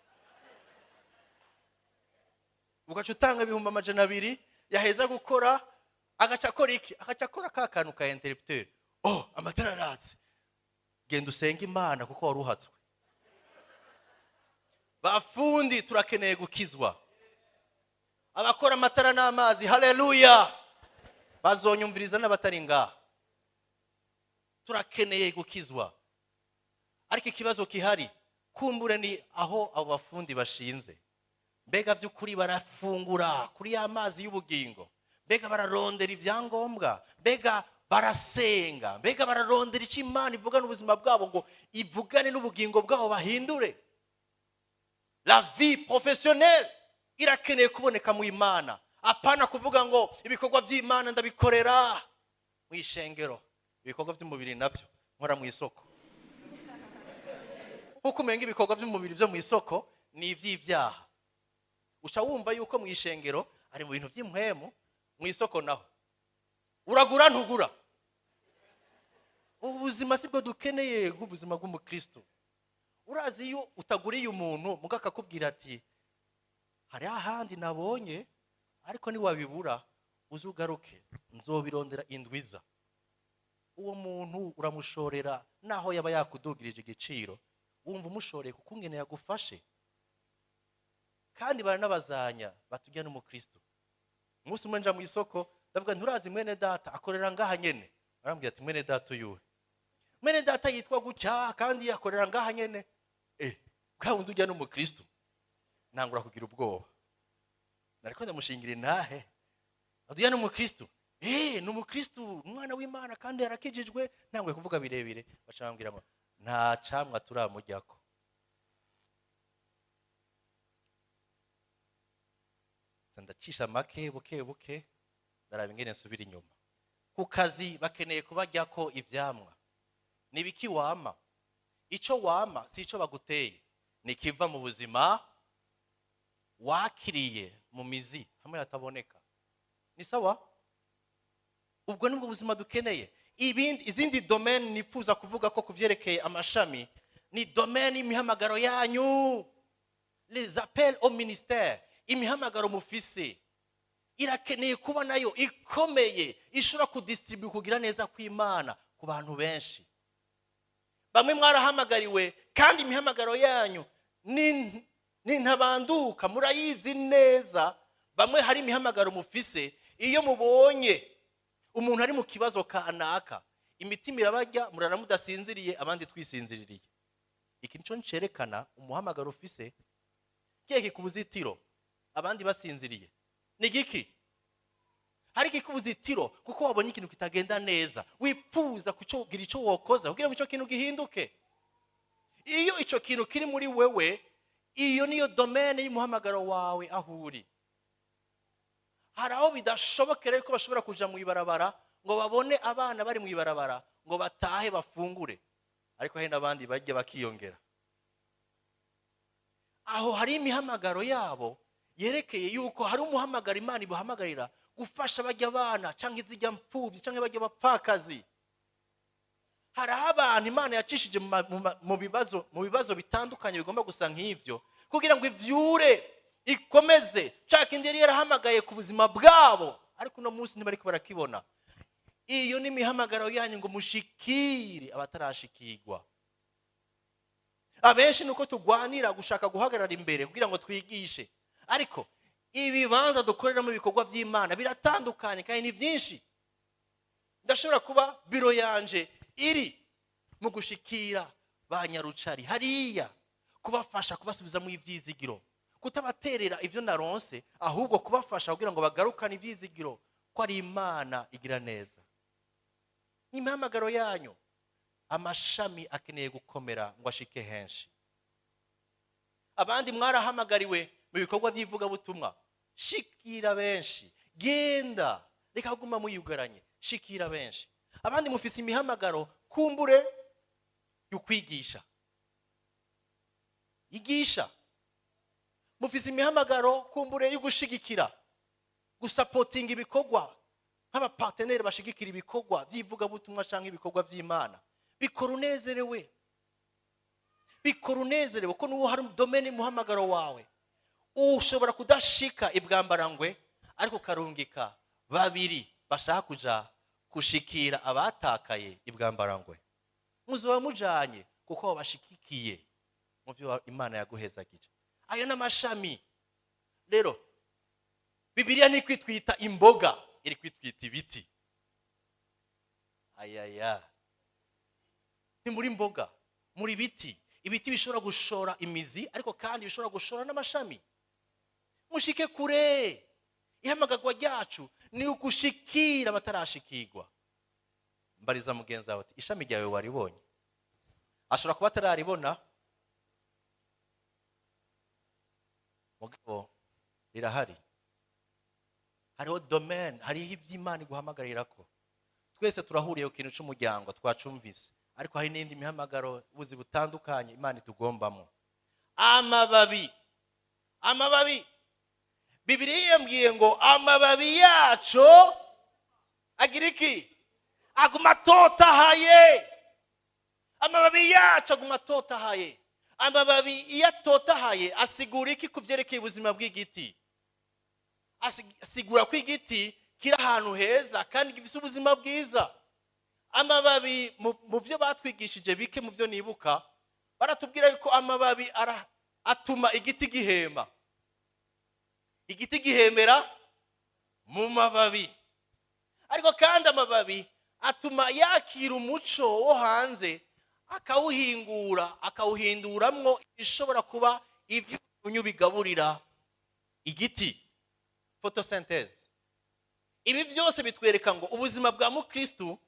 Speaker 1: Ugaca utanga 200,000, yaheza gukora agaca akora iki? Agaca akora ka kantu ka interrupteur. Oh, amatara aratse. Genda usenge Imana kuko wari uhatswe. Bafundi turakeneye gukizwa. Abakora amatara n'amazi, haleluya. Bazonyumviriza n'abatari ngaha. Turakeneye gukizwa. Ariko ikibazo kihari kumbure ni aho abo bafundi bashinze. Mbega vy'ukuri barafungura kuri ya mazi y'ubugingo? Mbega bararondera ibyangombwa? Mbega barasenga? Mbega bararondera icyo Imana ivugana ubuzima bwabo ngo ivugane n'ubugingo bwabo bahindure? La vie professionnelle irakeneye kuboneka mu Imana. Apana kuvuga ngo ibikorwa by'Imana ndabikorera mu ishengero, ibikorwa by'umubiri nabyo Nkora mu isoko, kuko umenga ibikorwa by'umubiri byo mu isoko ni iby'ibyaha. Uca wumva yuko mu ishengero ari mu bintu by'impwemu, mu isoko naho uragura ntugura. Ubu buzima sibwo dukeneye nk'ubuzima bw'umukristo. Urazi iyo utaguriye umuntu, muga akakubwira ati: "Hari ahandi nabonye, ariko niwabibura uze ugaruke, nzobirondera indwiza." Uwo muntu uramushorera, naho yaba yakudugirije igiciro, wumva umushoreye kuko ingene yagufashe. Kandi baranabazanya batujya n'umukristo. Umunsi umwe nja mu isoko, ndavuga: "Nturazi mwene data akorera ngaha nyene?" Arambwira ati: "Mwene data uyuhe?" "Mwene data yitwa gutya kandi akorera ngaha nyene." Bwa wundi ujya n'umukristo. Ntangura kugira ubwoba, nariko ndamushingira intahe. Ujya n'umukristo? Ni umukristo, umwana w'Imana, kandi yarakijijwe. Ntanguye kuvuga birebire, baca bambwira ngo nta camwa turamujyako. Ndacisha make, buke buke ndaraba ingene nsubira inyuma. Ku kazi bakeneye kubajyako ivyamwa. Ni ibiki wama? Ico wama si ico baguteye, ni kiva mu buzima wakiriye mu mizi hamwe hataboneka. Ni sawa? Ubwo nibwo buzima dukeneye. Ibindi, izindi domaine nifuza kuvuga ko kuvyerekeye amashami ni domaine y'imihamagaro yanyu, les appels au ministère. Imihamagaro mufise irakeneye kuba nayo ikomeye, ishobora kudistribuer kugira neza kw'Imana ku bantu benshi. Bamwe mwarahamagariwe, kandi imihamagaro yanyu ni ntabanduka, murayizi neza. Bamwe hari imihamagaro mufise, iyo mubonye umuntu ari mu kibazo kanaka, imitima irabarya, murara mudasinziriye, abandi twisinziririye. Iki nico ncerekana umuhamagaro ufise. Kiye ku buzitiro abandi basinziriye ni giki? Hari ikikubuzitiro kuko wabonye ikintu kitagenda neza, wifuza kugira ico wokoza kugira ngo ico kintu gihinduke. Iyo ico kintu kiri muri wewe, iyo niyo domaine y'umuhamagaro wawe aho uri. Hari aho bidashobokera yuko bashobora kuja mu ibarabara ngo babone abana bari mu ibarabara ngo batahe bafungure, ariko hari n'abandi bajya bakiyongera. Aho hari imihamagaro yabo yerekeye yuko hari umuhamagaro Imana ibuhamagarira gufasha bajya abana canke izijya mfuvyi canke bajya bapfakazi. Hari abantu Imana yacishije mu bibazo bitandukanye bigomba gusa nk'ivyo, kugira ngo ivyure, ikomeze ca kindi yari yarahamagaye ku buzima bwabo, ariko uno munsi ntibariko barakibona. Iyo ni imihamagaro yanyu ngo mushikire abatarashikirwa. Abenshi nuko tugwanira gushaka guhagarara imbere kugira ngo twigishe, ariko ibibanza dukoreramo ibikorwa by'Imana biratandukanye kandi ni byinshi. Ndashobora kuba biro yanje iri mu gushikira ba nyarucari hariya, kubafasha kubasubiza mu ivyizigiro, kutabaterera ivyo naronse, ahubwo kubafasha kugira ngo bagarukane ivyizigiro ko ari Imana igira neza. Imihamagaro yanyu, amashami akeneye gukomera ngo ashike henshi. Abandi mwarahamagariwe mu bikorwa by'ivugabutumwa, shikira benshi, genda, reka kuguma muyugaranye, shikira benshi. Abandi mufise imihamagaro kumbure y'ukwigisha, igisha. Mufise imihamagaro kumbure y'ugushigikira, gusapotinga ibikorwa nk'abaparteneri bashigikira ibikorwa by'ivugabutumwa canke ibikorwa by'Imana. Bikora unezerewe, bikora unezerewe ko nuwo hari domaine muhamagaro wawe. Ushobora kudashika ibwambarangwe, ariko karungika babiri bashaka kuja gushikira abatakaye ibwambarangwe. Muzoba mujanye kuko babashikikiye mu byo Imana yaguhezagije. Ayo n'amashami. Rero Bibiliya ni kwitwita imboga, iri kwitwita ibiti. Ayaya, ni muri mboga, muri biti. Ibiti bishobora gushora imizi, ariko kandi bishobora gushora n'amashami. Mushike kure. Ihamagarwa ryacu ni ugushikira abatarashikirwa. Mbariza mugenzi wawe ati: "Ishami ryawe waribonye?" Ashobora kuba atararibona, mugabo rirahari. Hariho domaine, hariho iby'Imana iguhamagarira ko. Twese turahuriye ku kintu c'umuryango, twacumvise. Ariko hari n'indi mihamagaro, ubuzi butandukanye Imana itugombamo. Amababi, amababi, Bibiliya yambwiye ngo amababi yacu agira iki? Aguma atotahaye. Amababi yacu aguma atotahaye. Amababi iyo atotahaye asigura iki ku byerekeye ubuzima bw'igiti? Asigura ko igiti kiri ahantu heza kandi gifite ubuzima bwiza. Amababi, mu byo batwigishije bike, mu byo nibuka, baratubwira yuko amababi atuma igiti gihema. Igiti gihemera mu mababi. Ariko kandi amababi atuma yakira umuco wo hanze, akawuhingura, akawuhinduramwo ishobora kuba ivyunyu bigaburira igiti, photosynthèse. Ibi byose bitwereka ngo ubuzima bwa mukristu,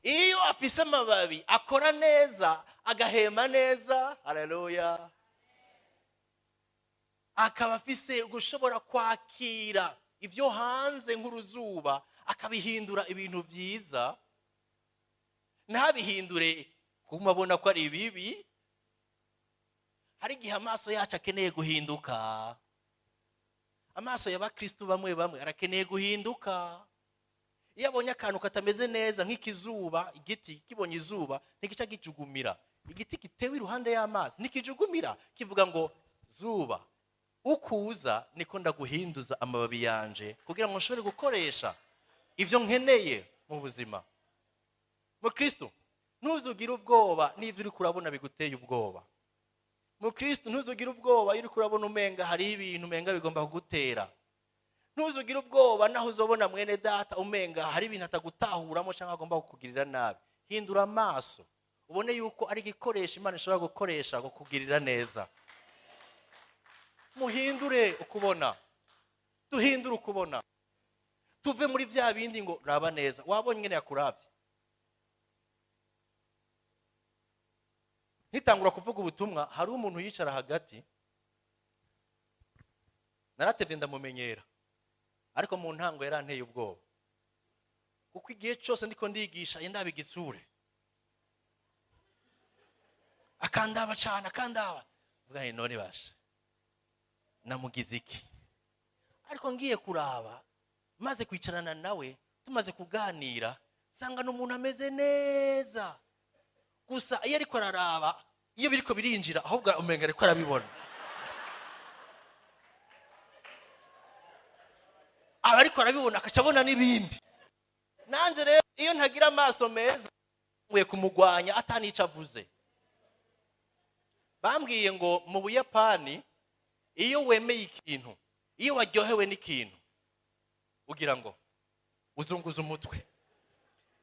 Speaker 1: iyo afise amababi akora neza, agahema neza, haleluya, akaba afise gushobora kwakira ibyo hanze nk'uruzuba, akabihindura ibintu byiza, ntabihindure kuma abona ko ari ibibi. Hari igihe amaso yacu akeneye guhinduka. Amaso y'abakristu bamwe bamwe arakeneye guhinduka. Iyo abonye akantu katameze neza nk'ikizuba, igiti kibonye izuba ntigica gijugumira. Igiti gitewe iruhande y'amazi ntikijugumira, kivuga ngo zuba ukuza niko ndaguhinduza amababi yanje kugira ngo nshobore gukoresha ivyo nkeneye mu buzima. Mukristo, ntuzugire ubwoba n'ivyo uriko urabona biguteye ubwoba. Mukristo, ntuzugire ubwoba iyo uriko urabona umenga hari ibintu umenga bigomba kugutera. Ntuzugire ubwoba naho uzobona mwene data umenga hari ibintu atagutahuramo cyangwa agomba kukugirira nabi. Hindura amaso ubone yuko ari igikoresho Imana ishobora gukoresha kukugirira neza. Muhindure ukubona, duhindure ukubona, tuve muri bya bindi ngo raba neza. Wabonye ingene yakuravye? Nkitangura kuvuga ubutumwa, hari umuntu yicara hagati, naratevye ndamumenyera, ariko mu ntango yaranteye ubwoba, kuko igihe cyose ndiko ndigisha yendaba igitsure, akandaba cyane, akandaba. Mvuga nti none basha namugize iki? Ariko ngiye kuraba, maze kwicarana nawe, tumaze kuganira, sanga n'umuntu ameze neza. Gusa iyo ariko araraba, iyo biriko birinjira, ahubwo umenga ariko arabibona. Aba ariko arabibona, akaca abona n'ibindi. Nanje rero iyo ntagira amaso meza, nkwiye kumugwanya atanica avuze. Bambwiye ngo mu Buyapani iyo wemeye ikintu, iyo waryohewe n'ikintu, ugira ngo uzunguza umutwe.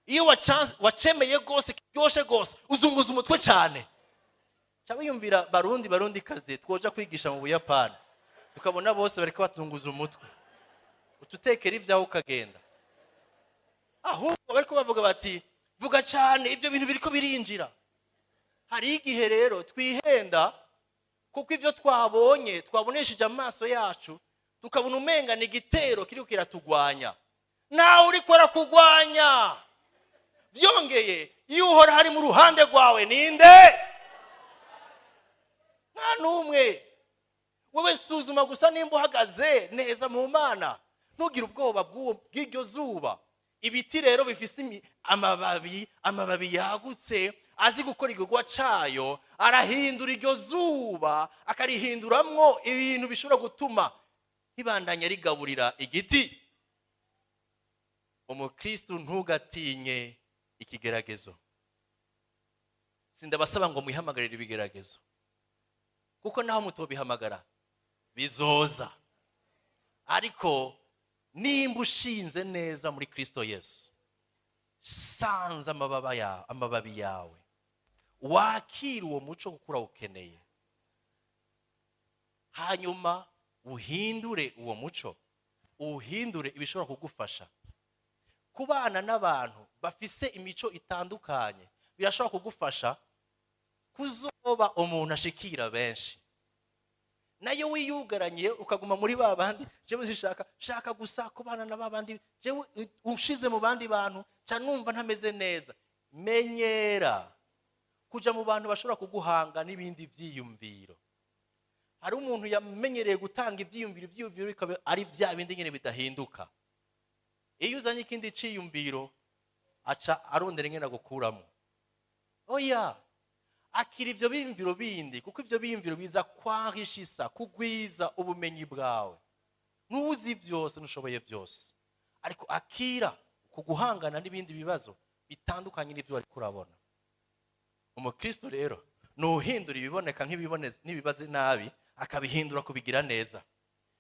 Speaker 1: Iyo wacemeye gose, kiryoshe gose, uzunguza umutwe cyane. Ca wiyumvira barundi, barundi kazi twoja kwigisha mu Buyapani, tukabona bose bariko bazunguza umutwe, ututekera ibyawe ukagenda. Ahubwo bariko bavuga bati vuga cyane, ibyo bintu biriko birinjira. Hari igihe rero twihenda kuko ibyo twabonye, twabonesheje amaso yacu, tukabona umenga ni igitero kiriko kiratugwanya. Nawe uriko arakugwanya. Vyongeye, iyo uhora hari mu ruhande rwawe ninde? Nta n'umwe. Wewe suzuma gusa nimba uhagaze neza mu Mana, ntugire ubwoba bw'iryo zuba. Ibiti rero bifise amababi, amababi yagutse, azi gukora igikorwa cayo, arahindura iryo zuba, akarihinduramwo ibintu bishobora gutuma ribandanya rigaburira igiti. Umukristo ntugatinye ikigeragezo. Sindabasaba ngo mwihamagarire ibigeragezo, kuko naho mutobihamagara bizoza. Ariko nimba ushinze neza muri Kristo Yesu, sanza amababi yawe, wakira uwo muco kuko urawukeneye, hanyuma uhindure uwo muco, uhindure ibishobora kugufasha. Kubana n'abantu bafise imico itandukanye birashobora kugufasha kuzoba umuntu ashikira benshi. Nayo wiyugaranye ukaguma muri ba bandi, jewe zishaka shaka gusa kubana na ba bandi, jewe unshize mu bandi bantu ca numva ntameze neza. Menyera. Kuja mu bantu bashobora kuguhanga n'ibindi vyiyumviro. Hari umuntu yamenyereye gutanga ivyiyumviro, ivyiyumviro bikaba ari bya bindi nyene bidahinduka. Iyo uzanye ikindi ciyumviro, aca arondera ingene agukuramo. Oya, akira ivyo biyumviro bindi, kuko ivyo biyumviro biza kwarishisa, kugwiza ubumenyi bwawe. Ntuzi byose, ntushoboye byose, ariko akira kuguhangana n'ibindi bibazo bitandukanye n'ibyo wari kurabona. Umukristo rero nuhindura ibiboneka nk'ibiboneze n'ibibaze nabi, akabihindura kubigira neza,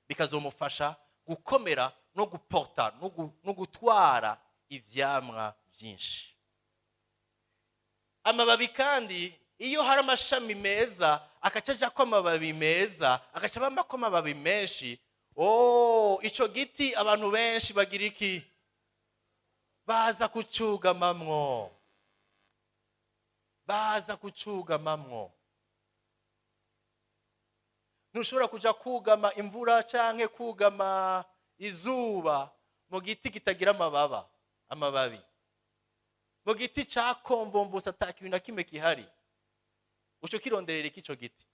Speaker 1: bikazomufasha gukomera no guporta no gutwara ivyamwa byinshi. Amababi kandi, iyo hari amashami meza akaca ajako amababi meza, agaca abamako amababi menshi, oh, ico giti abantu benshi bagira iki? Baza kucugamamwo, baza kucugamamwo. Ntushobora kuja kugama imvura canke kugama izuba mu giti kitagira amababa, amababi, mu giti cakomvomvutse ata kintu na kimwe kihari. Uco kironderera iki ico giti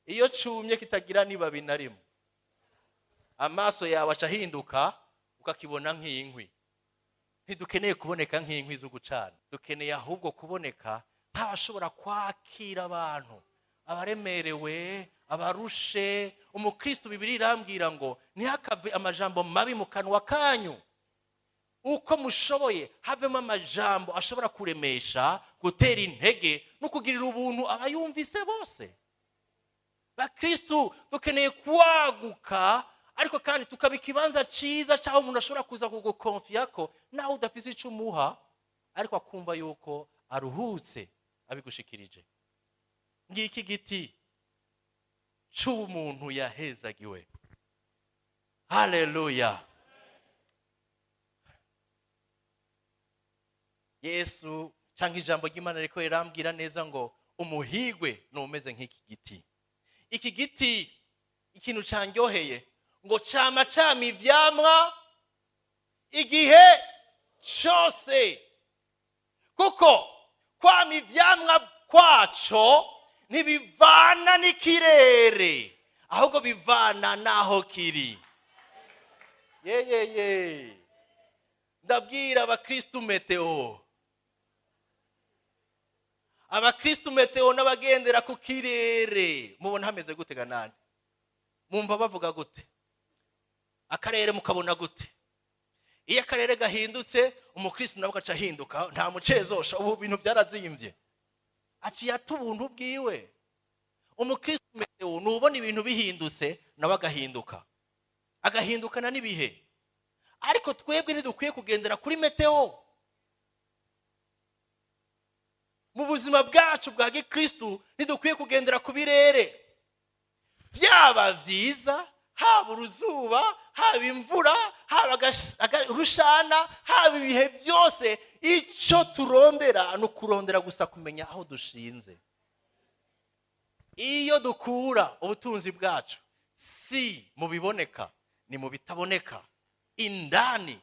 Speaker 1: iyo cumye kitagira n'ibabi na rimwe? Amaso yawe aca ahinduka, ukakibona nk'inkwi. Ntidukeneye kuboneka nk'inkwi zo gucana, dukeneye ahubwo kuboneka nk'abashobora kwakira abantu, abaremerewe, abarushe. Umukristo, Bibiliya irambwira ngo ntihakave amajambo mabi mu kanwa kanyu. Uko mushoboye havemo amajambo ashobora kuremesha, gutera intege no kugirira ubuntu abayumvise bose. Bakristu, dukeneye kwaguka, ariko kandi tukaba ikibanza ciza c'aho umuntu ashobora kuza kugukonfiya ko nawe udafise ico umuha, ariko akumva yuko aruhutse abigushikirije. Ngiki giti c'umuntu yahezagiwe. Haleluya! Yesu cyangwa ijambo ry'Imana riko rirambwira neza ngo umuhigwe ni umeze nk'iki giti. Iki giti, ikintu candyoheye, ngo cama cama ivyamwa igihe cose, kuko kwama ivyamwa kwaco ntibivana n'ikirere, ahubwo bivana n'aho kiri. Yeyeye, ndabwira abakristu météo, abakristu météo n'abagendera ku kirere, mubona hameze gute ganani? Mumva bavuga gute? Akarere mukabona gute? Iyo akarere gahindutse, umukristu nawe agaca ahinduka. Nta mucezosha, ubu bintu byarazimbye, aciye ata ubuntu bwiwe. Umukristu météo nubona ibintu bihindutse, nawe agahinduka, agahindukana n'ibihe. Ariko twebwe ntidukwiye kugendera kuri météo mu buzima bwacu bwa gikristu. Ntidukwiye kugendera ku birere. Byaba byiza, haba uruzuba, haba imvura, haba urushana, haba ibihe byose, icyo turondera ni ukurondera gusa kumenya aho dushinze. Iyo dukura ubutunzi bwacu si mu biboneka, ni mu bitaboneka indani.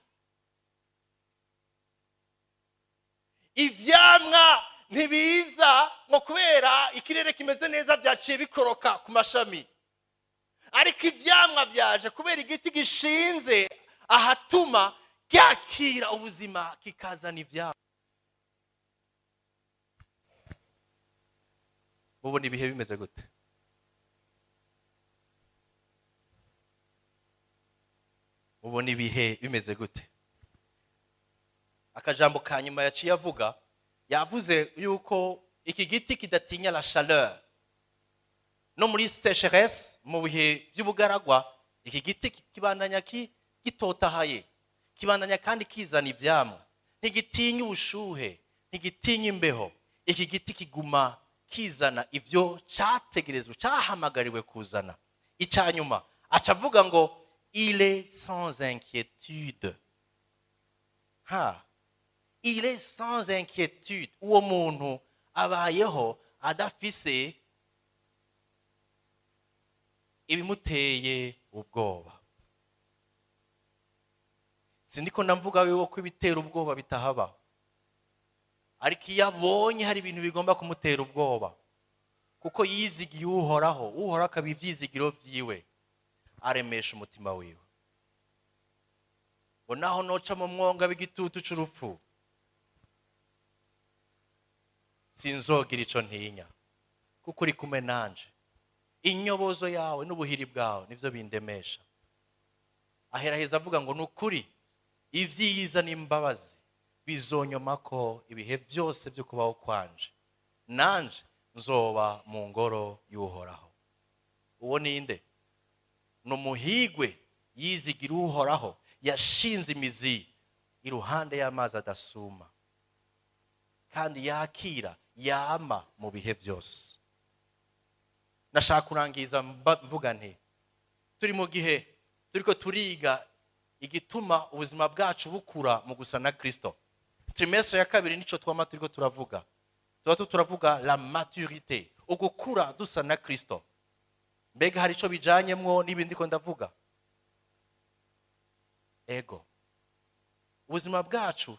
Speaker 1: Ivyamwa ntibiza ngo kubera ikirere kimeze neza byaciye bikoroka ku mashami, ariko ivyamwa byaje kubera igiti gishinze ahatuma cyakira ubuzima, kikazana ivyamwa. Mubona ibihe bimeze gute? Mubona ibihe bimeze gute? Akajambo ka nyuma yaciye avuga, yavuze yuko iki giti kidatinya la chaleur no muri sécheresse, mu bihe by'ubugaragwa. Iki giti kibandanya gitotahaye, kibandanya kandi kizana ivyamwa. Ntigitinya ubushuhe, ntigitinya imbeho. Iki giti kiguma kizana ivyo categerezwa, cahamagariwe kuzana. Icya nyuma aca avuga ngo il est sans inquiétude. Ha, il est sans inquiétude. Uwo muntu abayeho adafise ibimuteye ubwoba. Sindiko ndavuga yuko ibitera ubwoba bitahaba, ariko Ariko iyo abonye hari ibintu bigomba kumutera ubwoba, kuko yizigiye Uhoraho, Uhoraho akaba ibyizigiro byiwe, aremesha umutima wiwe ngo: "Naho noca mu mwonga w'igitutu c'urupfu, sinzogira ico ntinya, kuko uri kumwe nanje. Inyobozo yawe n'ubuhiri bwawe nivyo bindemesha." Aheraheza avuga ngo: "Ni ukuri ibyiza n'imbabazi bizonyomako ibihe byose byo kubaho kwanje, nanje nzoba mu ngoro y'Uhoraho." Uwo ninde? Ni umuhigwe yizigira Uhoraho, yashinze imizi iruhande y'amazi adasuma, kandi yakira yama mu bihe byose. Ndashaka kurangiza mvuga nti: turi mu gihe turiko turiga igituma ubuzima bwacu bukura mu gusa na Kristo. Trimestre ya kabiri nico twama turiko turavuga, tuba turavuga la maturité, ugukura dusa na Kristo. Mbega hari ico bijanyemwo n'ibindi ko ndavuga? Ego, ubuzima bwacu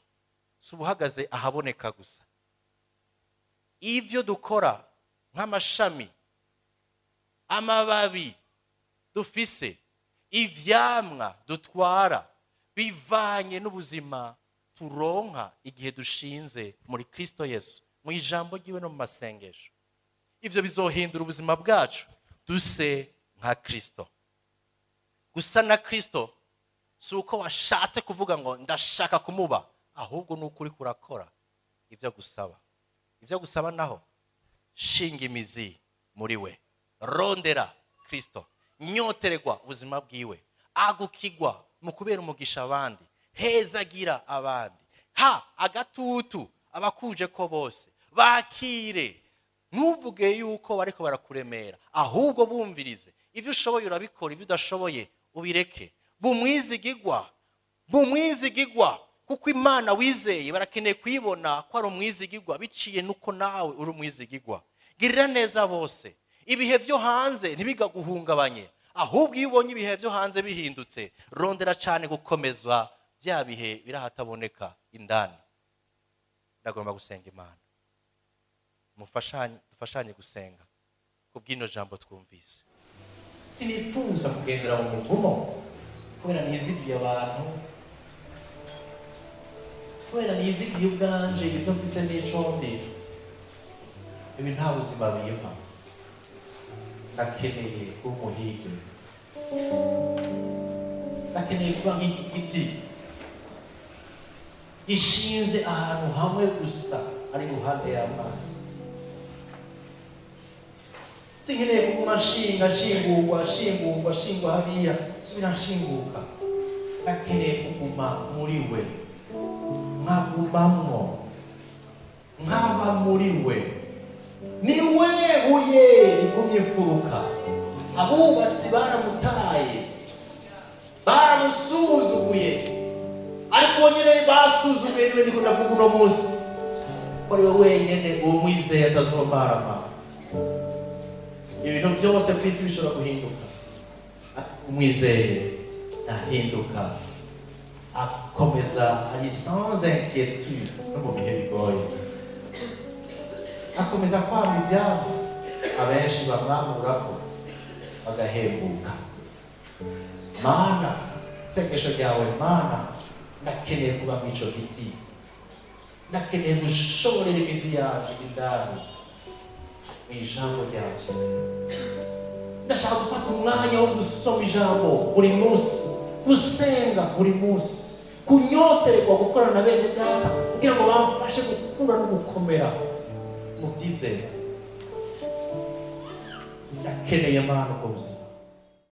Speaker 1: si ubuhagaze ahaboneka gusa. Ivyo dukora nk'amashami, amababi dufise, ivyamwa dutwara, bivanye n'ubuzima turonka igihe dushinze muri Kristo Yesu, mu ijambo ryiwe no mu masengesho. Ivyo bizohindura ubuzima bwacu duse nka Kristo. Gusa na Kristo si uko washatse kuvuga ngo ndashaka kumuba, ahubwo ni uko uriko urakora ibyo agusaba. Ibyo agusaba naho: shinga imizi muri we, rondera Kristo, nyotererwa ubuzima bwiwe, agukigwa mu kubera umugisha abandi, hezagira abandi, ha agatutu abakuje ko bose bakire. Ntuvuge yuko bariko barakuremera, ahubwo bumvirize. Ibyo ushoboye urabikora, ibyo udashoboye ubireke. Bumwizigigwa, bumwizigigwa, kuko Imana wizeye barakeneye kuyibona ko ari umwizigigwa biciye nuko nawe uri umwizigigwa. Girira neza bose. Ibihe byo hanze ntibigaguhungabanye, ahubwo iyo ubonye ibihe byo hanze bihindutse, rondera cyane gukomeza bya bihe birahataboneka indani. Ndagomba gusenga Imana. Mufashanye, dufashanye gusenga kubw'ino jambo twumvise. Sinifuza kugendera mu muvumo kubera nizigiye abantu, kubera nizigiye ubwanje, ibyo mfise n'ico ndi. Ibi nta buzima bimpa. Ndakeneye kuba umuhige, ndakeneye kuba nk'iki giti gishinze ahantu hamwe gusa, ari iruhande y'amazi. Sinkeneye kuguma nshinga, nshingurwa, nshingurwa, nshingwa hariya, subira nshinguka. Ndakeneye kuguma muri we, nkagumamwo, nkaba muri we. Ni we buye rigumye imfuruka, abubatsi baramutaye, baramusuzuguye, ariko uwo nyine basuzuguye niwe ndiko ndavuga uno munsi, ko ari we wenyine uwo mwizeye atazomarama. Ibintu byose ku isi bishobora guhinduka, ariko umwizeye ntahinduka, akomeza ari sans inquiétude. No mu bihe bigoye akomeza kwama ibyabo, abenshi bamwamurako bagahembuka. Mana, isengesho ryawe: Mana, ndakeneye kuba mw'ico giti, ndakeneye gushoborera imizi yanje indani mu ijambo ryawe. Ndashaka gufata umwanya wo gusoma ijambo buri munsi, gusenga buri munsi, kunyotererwa gukorana na bene data kugira ngo bamfashe gukura no gukomera mu byizere. Ndakeneye, Mana, ubwo buzima.